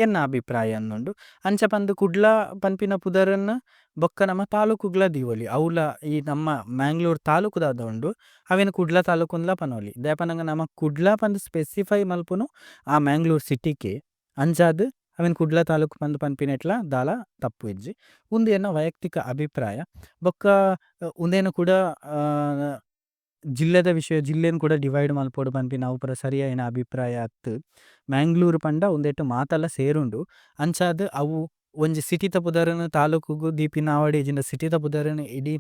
ಎನ್ನ ಅಭಿಪ್ರಾಯ ಅಂದುಂಡು. ಅಂಚ ಪಂದ್ ಕುಡ್ಲ ಪನ್ಪಿನ ಪುದರನ್ ಬೊಕ್ಕ ನಮ ತಾಲೂಕುಗ್ಲಾ ದೀವೊಲಿ. ಅವ್ಲ ಈ ನಮ್ಮ ಮ್ಯಾಂಗ್ಳೂರ್ ತಾಲೂಕು ದಾದ ಉಂಡು ಅವೆನ್ ಕುಡ್ಲ ತಾಲೂಕುಂದ್ಲಾ ಪನೊಲಿ. ದಾಯೆ ಪನ್ನಗ ನಮ ಕುಡ್ಲ ಪಂದ್ ಸ್ಪೆಸಿಫೈ ಮಲ್ಪುನು ಆ ಮ್ಯಾಂಗ್ಳೂರ್ ಸಿಟಿಕೇ. ಅಂಚಾದ್ ಅವೆನ್ ಕುಡ್ಲ ತಾಲೂಕು ಪಂದ್ ಪನ್ಪಿನೆಟ್ಲಾ ದಾಲ ತಪ್ಪು ಇಜ್ಜಿ. ಉಂದು ಎನ್ನ ವೈಯಕ್ತಿಕ ಅಭಿಪ್ರಾಯ. ಬೊಕ್ಕ ಉಂದೆನ್ ಕುಡ ಜಿಲ್ಲೆದ ವಿಷಯ ಜಿಲ್ಲೆನ್ ಕುಡ ಡಿವೈಡ್ ಮಲ್ಪೊಡು ಪನ್ಪಿನ ಅವು ಪೂರ ಸರಿಯಾಯಿನ ಅಭಿಪ್ರಾಯ ಅತ್ತ್. ಮ್ಯಾಂಗ್ಳೂರ್ ಪಂಡ ಉಂದೆಟ್ ಮಾತಲ ಸೇರುಂಡು. ಅಂಚಾದ್ ಅವು ಒಂಜಿ ಸಿಟಿತ ಪುದರುನ್ ತಾಲೂಕುಗು ದೀಪಿನ ಆವಡ್ ಇಜ್ಜಿಂಡ ಸಿಟಿತ ಪುದರುನ್ ಇಡೀ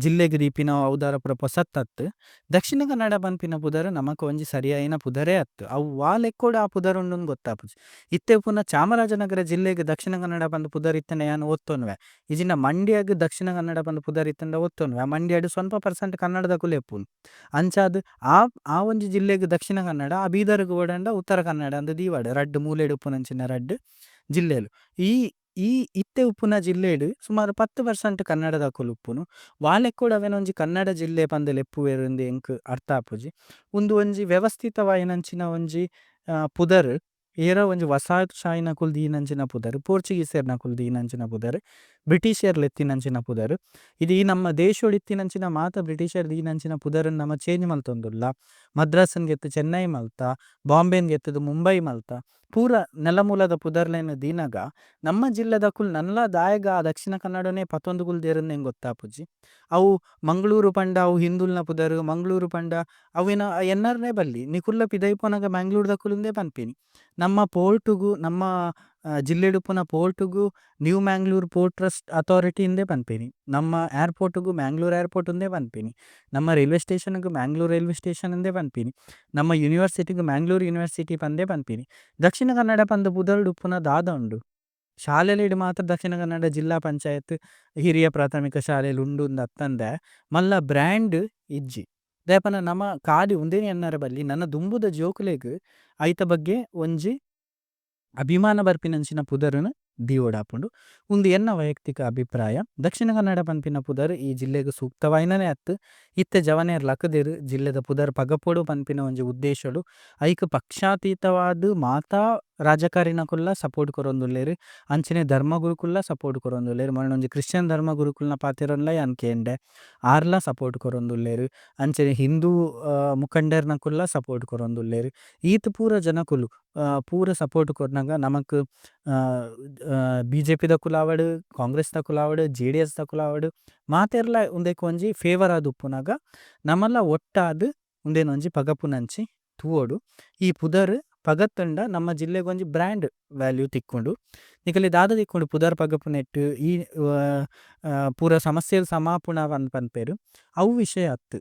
ಜಿಲ್ಲೆಗ್ ದೀಪಿನ ಅವು ದಾಲ ಪೂರ ಪೊಸತ್ ಅತ್ತ್. ದಕ್ಷಿಣ ಕನ್ನಡ ಪನ್ಪಿನ ಪುದರ್ ನಮಕ್ ಒಂಜಿ ಸರಿಯಾಯಿನ ಪುದರೇ ಅತ್ತ್. ಅವು ವಾ ಲೆಕ್ಕೊಡು ಆ ಪುದರ್ ಉಂಡುಂದು ಗೊತ್ತಾಪುಜಿ. ಇತ್ತೆ ಉಪ್ಪುನ ಚಾಮರಾಜನಗರ ಜಿಲ್ಲೆಗ್ ದಕ್ಷಿಣ ಕನ್ನಡ ಪಂದ್ ಪುದರ್ ಇತ್ತ್ಂಡ ಯಾನ್ ಒತ್ತೊನುವೆ. ಇಜ್ಜಿಂಡ ಮಂಡ್ಯಗ್ ದಕ್ಷಿಣ ಕನ್ನಡ ಪಂದ್ ಪುದರ್ ಇತ್ತ್ಂಡ ಒತ್ತೊನುವೆ. ಆ ಮಂಡ್ಯಡ್ ಸೊನ್ಪ ಪರ್ಸೆಂಟ್ ಕನ್ನಡದಕುಲೇ ಉಪ್ಪುನು. ಅಂಚಾದ್ ಆ ಆ ಒಂಜಿ ಜಿಲ್ಲೆಗ್ ದಕ್ಷಿಣ ಕನ್ನಡ, ಆ ಬೀದರ್ಗ್ ಬೋಡಾಂಡ ಉತ್ತರ ಕನ್ನಡ ಅಂದ್ ದೀವಡ್. ರಡ್ಡ್ ಮೂಲೆಡ್ ಉಪ್ಪುನಂಚಿನ ರಡ್ಡ್ ಜಿಲ್ಲೆಲು. ಈ ಈ ಇತ್ತೆ ಉಪ್ಪುನ ಜಿಲ್ಲೆಡ್ ಸುಮಾರ್ ಪತ್ತ್ ಪರ್ಸೆಂಟ್ ಕನ್ನಡದಕುಲು ಉಪ್ಪುನು. ವಾ ಲೆಕ್ಕೊಡು ಅವೆನ್ ಒಂಜಿ ಕನ್ನಡ ಜಿಲ್ಲೆ ಪಂದ್ ಲೆಪ್ಪುವೆರ್ ಇಂದ್ ಎಂಕ್ ಅರ್ಥ ಆಪುಜಿ. ಉಂದು ಒಂಜಿ ವ್ಯವಸ್ಥಿತವಾಯಿನಂಚಿನ ಒಂಜಿ ಪುದರ್. ಏರಾ ಒಂಜಿ ವಸಾಹತುಶಾಹಿನಕುಲು ದೀನಂಚಿನ ಪುದರ್, ಪೋರ್ಚುಗೀಸೆರ್ನಕುಲು ದೀನಂಚಿನ ಪುದರ್, ಬ್ರಿಟಿಷೆರ್ ಲೆತ್ತಿನಂಚಿನ ಪುದರ್. ಇಡೀ ನಮ್ಮ ದೇಶೊಡು ಇತ್ತಿನಂಚಿನ ಮಾತ ಬ್ರಿಟಿಷೆರ್ ದೀನಂಚಿನ ಪುದರ್ ನ್ ನಮ ಚೇಂಜ್ ಮಲ್ತೊಂದುಲ್ಲ. ಮದ್ರಾಸ್ ನ್ ಗೆತ್ತ್ ಚೆನ್ನೈ ಮಲ್ತ, ಬಾಂಬೆ ನ್ ಗೆತ್ತ್ ದ್ ಮುಂಬೈ ಮಲ್ತ. ಪೂರ ನೆಲಮೂಲದ ಪುದರ್ಲೆನ್ ದೀನಗ ನಮ್ಮ ಜಿಲ್ಲೆದಕುಲು ನನಲ ದಾಯೆಗ್ ಆ ದಕ್ಷಿಣ ಕನ್ನಡೊನೇ ಪತೊಂದು ಕುಲ್ದೆರ್ಂದ್ ಎಂಕ್ ಗೊತ್ತಾಪುಜಿ. ಅವು ಮಂಗಳೂರು ಪಂಡ ಅವು ಹಿಂದುಲ್ನ ಪುದರ್, ಮಂಗಳೂರು ಪಂಡ ಅವೆನ್ ಎನ್ನರ್ನೆ ಬಲ್ಲಿ. ನಿಕುಲ್ಲ ಪಿದಯಿ ಪೋನಗ ಮ್ಯಾಂಗ್ಳೂರ್ದಕುಲುಂದೇ ಪನ್ಪಿನಿ. ನಮ್ಮ ಪೋರ್ಟುಗು ನಮ್ಮ ಜಿಲ್ಲೆಡ್ ಉಪ್ಪುನ ಪೋರ್ಟುಗು new Mangalore port trust authority ಇಂದೇ ಪನ್ಪಿನಿ. ನಮ್ಮ ಏರ್ಪೋರ್ಟುಗು ಮ್ಯಾಂಗ್ಳೂರ್ ಏರ್ಪೋರ್ಟ್ ಇಂದೇ ಪನ್ಪಿನಿ. ನಮ್ಮ ರೈಲ್ವೆ ಸ್ಟೇಷನ್ ಗ್ ಮ್ಯಾಂಗ್ಳೂರ್ ರೈಲ್ವೆ ಸ್ಟೇಷನ್ ಇಂದೇ ಪನ್ಪಿನಿ. ನಮ್ಮ ಯೂನಿವರ್ಸಿಟಿಗ್ ಮ್ಯಾಂಗ್ಳೂರ್ ಯೂನಿವರ್ಸಿಟಿ ಪಂದೇ ಪನ್ಪಿನಿ. ದಕ್ಷಿಣ ಕನ್ನಡ ಪಂದ್ ಪುದರ್ಡ್ ಉಪ್ಪುನ ದಾದ ಉಂಡು. ಶಾಲೆಲೆಡ್ ಮಾತ್ರ ದಕ್ಷಿಣ ಕನ್ನಡ ಜಿಲ್ಲಾ ಪಂಚಾಯತ್ ಹಿರಿಯ ಪ್ರಾಥಮಿಕ ಶಾಲೆಲು ಉಂಡು ಅಂದ್ ಅತ್ತಂದೆ ಮಲ್ಲ ಬ್ರ್ಯಾಂಡ್ ಇಜ್ಜಿ. ದಾಯೆ ಪಂಡ ನಮ ಕಾಲಿ ಉಂದೆನ್ ಎನ್ನರೆ ಬಲ್ಲಿ ನನ ದುಂಬುದ ಜೋಕುಲೆಗ್ ಐತ ಬಗ್ಗೆ ಒಂಜಿ ಅಭಿಮಾನ ಬರ್ಪಿನಂಚಿನ ಪುದರ್ ನ್ ದೀವೊಡಾಪುಂಡು. ಉಂದು ಎನ್ನ ವೈಯಕ್ತಿಕ ಅಭಿಪ್ರಾಯ. ದಕ್ಷಿಣ ಕನ್ನಡ ಪನ್ಪಿನ ಪುದರ್ ಈ ಜಿಲ್ಲೆಗ್ ಸೂಕ್ತವಾಯಿನನೇ ಅತ್ತ್. ಇತ್ತೆ ಜವನೆರ್ ಲಕುದೆರ್ ಜಿಲ್ಲೆದ ಪುದರ್ ಪಗಪೊಡು ಪನ್ಪಿನ ಒಂಜಿ ಉದ್ದೇಶೊಡು ಐಕ್ ಪಕ್ಷಾತೀತವಾದ್ ಮಾತಾ ರಾಜಕಾರಿನಕುಲ್ಲ ಸಪೋರ್ಟ್ ಕೊರೊಂದುಲ್ಲೆರ್. ಅಂಚನೆ ಧರ್ಮಗುರುಕುಲ್ಲ ಸಪೋರ್ಟ್ ಕೊರೊಂದುಲ್ಲೆರ್. ಮೊನ್ನೆ ಒಂಜಿ ಕ್ರಿಶ್ಚಿಯನ್ ಧರ್ಮಗುರುಕುಲ್ನ ಪಾತೆರೊನ್ಲ ಯಾನ್ ಕೇಂಡೆ. ಆರ್ಲ ಸಪೋರ್ಟ್ ಕೊರೊಂದುಲ್ಲೆರ್. ಅಂಚನೆ ಹಿಂದೂ ಮುಖಂಡೆರ್ನಕುಲ್ಲ ಸಪೋರ್ಟ್ ಕೊರೊಂದುಲ್ಲೆರ್. ಈತ್ ಪೂರ ಜನಕುಲು ಪೂರ ಸಪೋರ್ಟ್ ಕೊರ್ನಗ ನಮಕ್ ಬಿಜೆಪಿ ದಕುಲು ಆವಡ್, ಕಾಂಗ್ರೆಸ್ ದಕುಲು ಆವಡ್, ಜೆಡಿಎಸ್ ದಕುಲು ಆವಡ್ ಮಾತೆರ್ಲ ಉಂದೆಕ್ ಒಂಜಿ ಫೇವರ್ ಆದ್ ಉಪ್ಪುನಗ ನಮಲ ಒಟ್ಟಾದ್ ಉಂದೆನ್ ಒಂಜಿ ಪಗಪುನಂಚಿ ತೂವೊಡು. ಈ ಪುದರ್ ಪಗತ್ಂಡ ನಮ್ಮ ಜಿಲ್ಲೆಗ್ ಒಂಜಿ ಬ್ರ್ಯಾಂಡ್ ವ್ಯಾಲ್ಯೂ ತಿಕ್ಕುಂಡು. ನಿಕಲೆ ದಾದ ತಿಕ್ಕುಂಡು ಪುದರ್ ಪಗಪುನೆಟ್ಟ್ ಈ ಪೂರ ಸಮಸ್ಯೆಲು ಸಮ ಆಪುಂಡಾ ಪಂದ್ ಪನ್ಪೆರ್. ಅವು ವಿಷಯ ಅತ್ತ್.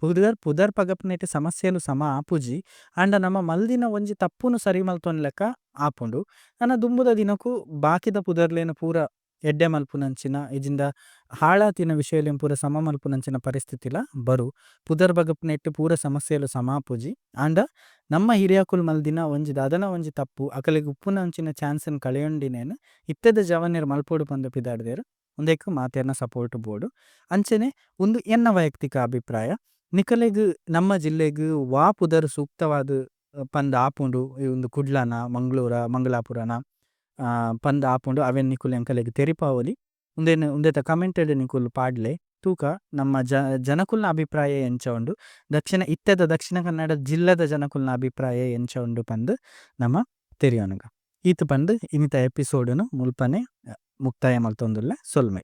ಪುದರ್ ಪುದರ್ ಪಗಪುನೆಟ್ಟ್ ಸಮಸ್ಯೆಲು ಸಮ ಆಪುಜಿ. ಆಂಡ ನಮ ಮಲ್ದಿನ ಒಂಜಿ ತಪ್ಪುನು ಸರಿ ಮಲ್ತೊನ್ಲೆಕ ಆಪುಂಡು. ನನ ದುಂಬುದ ದಿನೊಕು ಬಾಕಿದ ಪುದರ್ಲೆನ್ ಪೂರ ಎಡ್ಡೆ ಮಲ್ಪುನಂಚಿನ ಇಜ್ಜಿಂಡ ಹಾಳಾತಿನ ವಿಷಯೊಲೆನ್ ಪೂರ ಸಮ ಮಲ್ಪುನಂಚಿನ ಪರಿಸ್ಥಿತಿಲ ಬರು. ಪುದರ್ ಪಗಪುನೆಟ್ಟ್ ಪೂರ ಸಮಸ್ಯೆಲು ಸಮ ಆಪುಜಿ. ಆಂಡ ನಮ್ಮ ಹಿರಿಯಕುಲು ಮಲ್ದಿನ ಒಂಜಿ ದಾದನ ಒಂಜಿ ತಪ್ಪು ಅಕಲೆಗ್ ಉಪ್ಪುನಂಚಿನ ಚಾನ್ಸ್ ನ್ ಕಳೆಯೊಂಡಿನೆನ್ ಇತ್ತೆದ ಜವನೆರ್ ಮಲ್ಪೊಡು ಪಂದ್ ಪಿದಾಡ್ದೆರ್. ಉಂದೆಕ್ ಮಾತೆರ್ನ ಸಪೋರ್ಟ್ ಬೋಡು. ಅಂಚೆನೆ ಉಂದು ಎನ್ನ ವೈಯಕ್ತಿಕ ಅಭಿಪ್ರಾಯ. ನಿಕಲೆಗ್ ನಮ್ಮ ಜಿಲ್ಲೆಗ್ ವಾ ಪುದರ್ ಸೂಕ್ತವಾದ್ ಪಂದ್ ಆಪುಂಡು ಉಂದು ಕುಡ್ಲನ ಮಂಗಳೂರ ಮಂಗಳಾಪುರನ ಪಂದ್ ಆಪುಂಡು ಅವೆನ್ ನಿಕುಲು ಎಂಕಲೆಗ್ ತೆರಿಪಾವೊಲಿ. ಉಂದೆನ್ ಉಂದೆತ ಕಮೆಂಟ್ ಡ್ ನಿಕುಲು ಪಾಡ್ಲೆ. ತೂಕ ನಮ್ಮ ಜ ಜನಕುಲ್ನ ಅಭಿಪ್ರಾಯ ಎಂಚ ಉಂಡು ದಕ್ಷಿಣ ಇತ್ತೆದ ದಕ್ಷಿಣ ಕನ್ನಡ ಜಿಲ್ಲೆದ ಜನಕುಲ್ನ ಅಭಿಪ್ರಾಯ ಎಂಚ ಉಂಡು ಪಂದ್ ನಮ ತೆರಿಯೊನುಗ. ಈತ್ ಪಂದ್ ಇನಿತ ಎಪಿಸೋಡ್ ನ್ ಮುಲ್ಪನೆ ಮುಕ್ತಾಯ ಮಲ್ತೊಂದುಲ್ಲೆ ಸೊಲ್ಮೆ.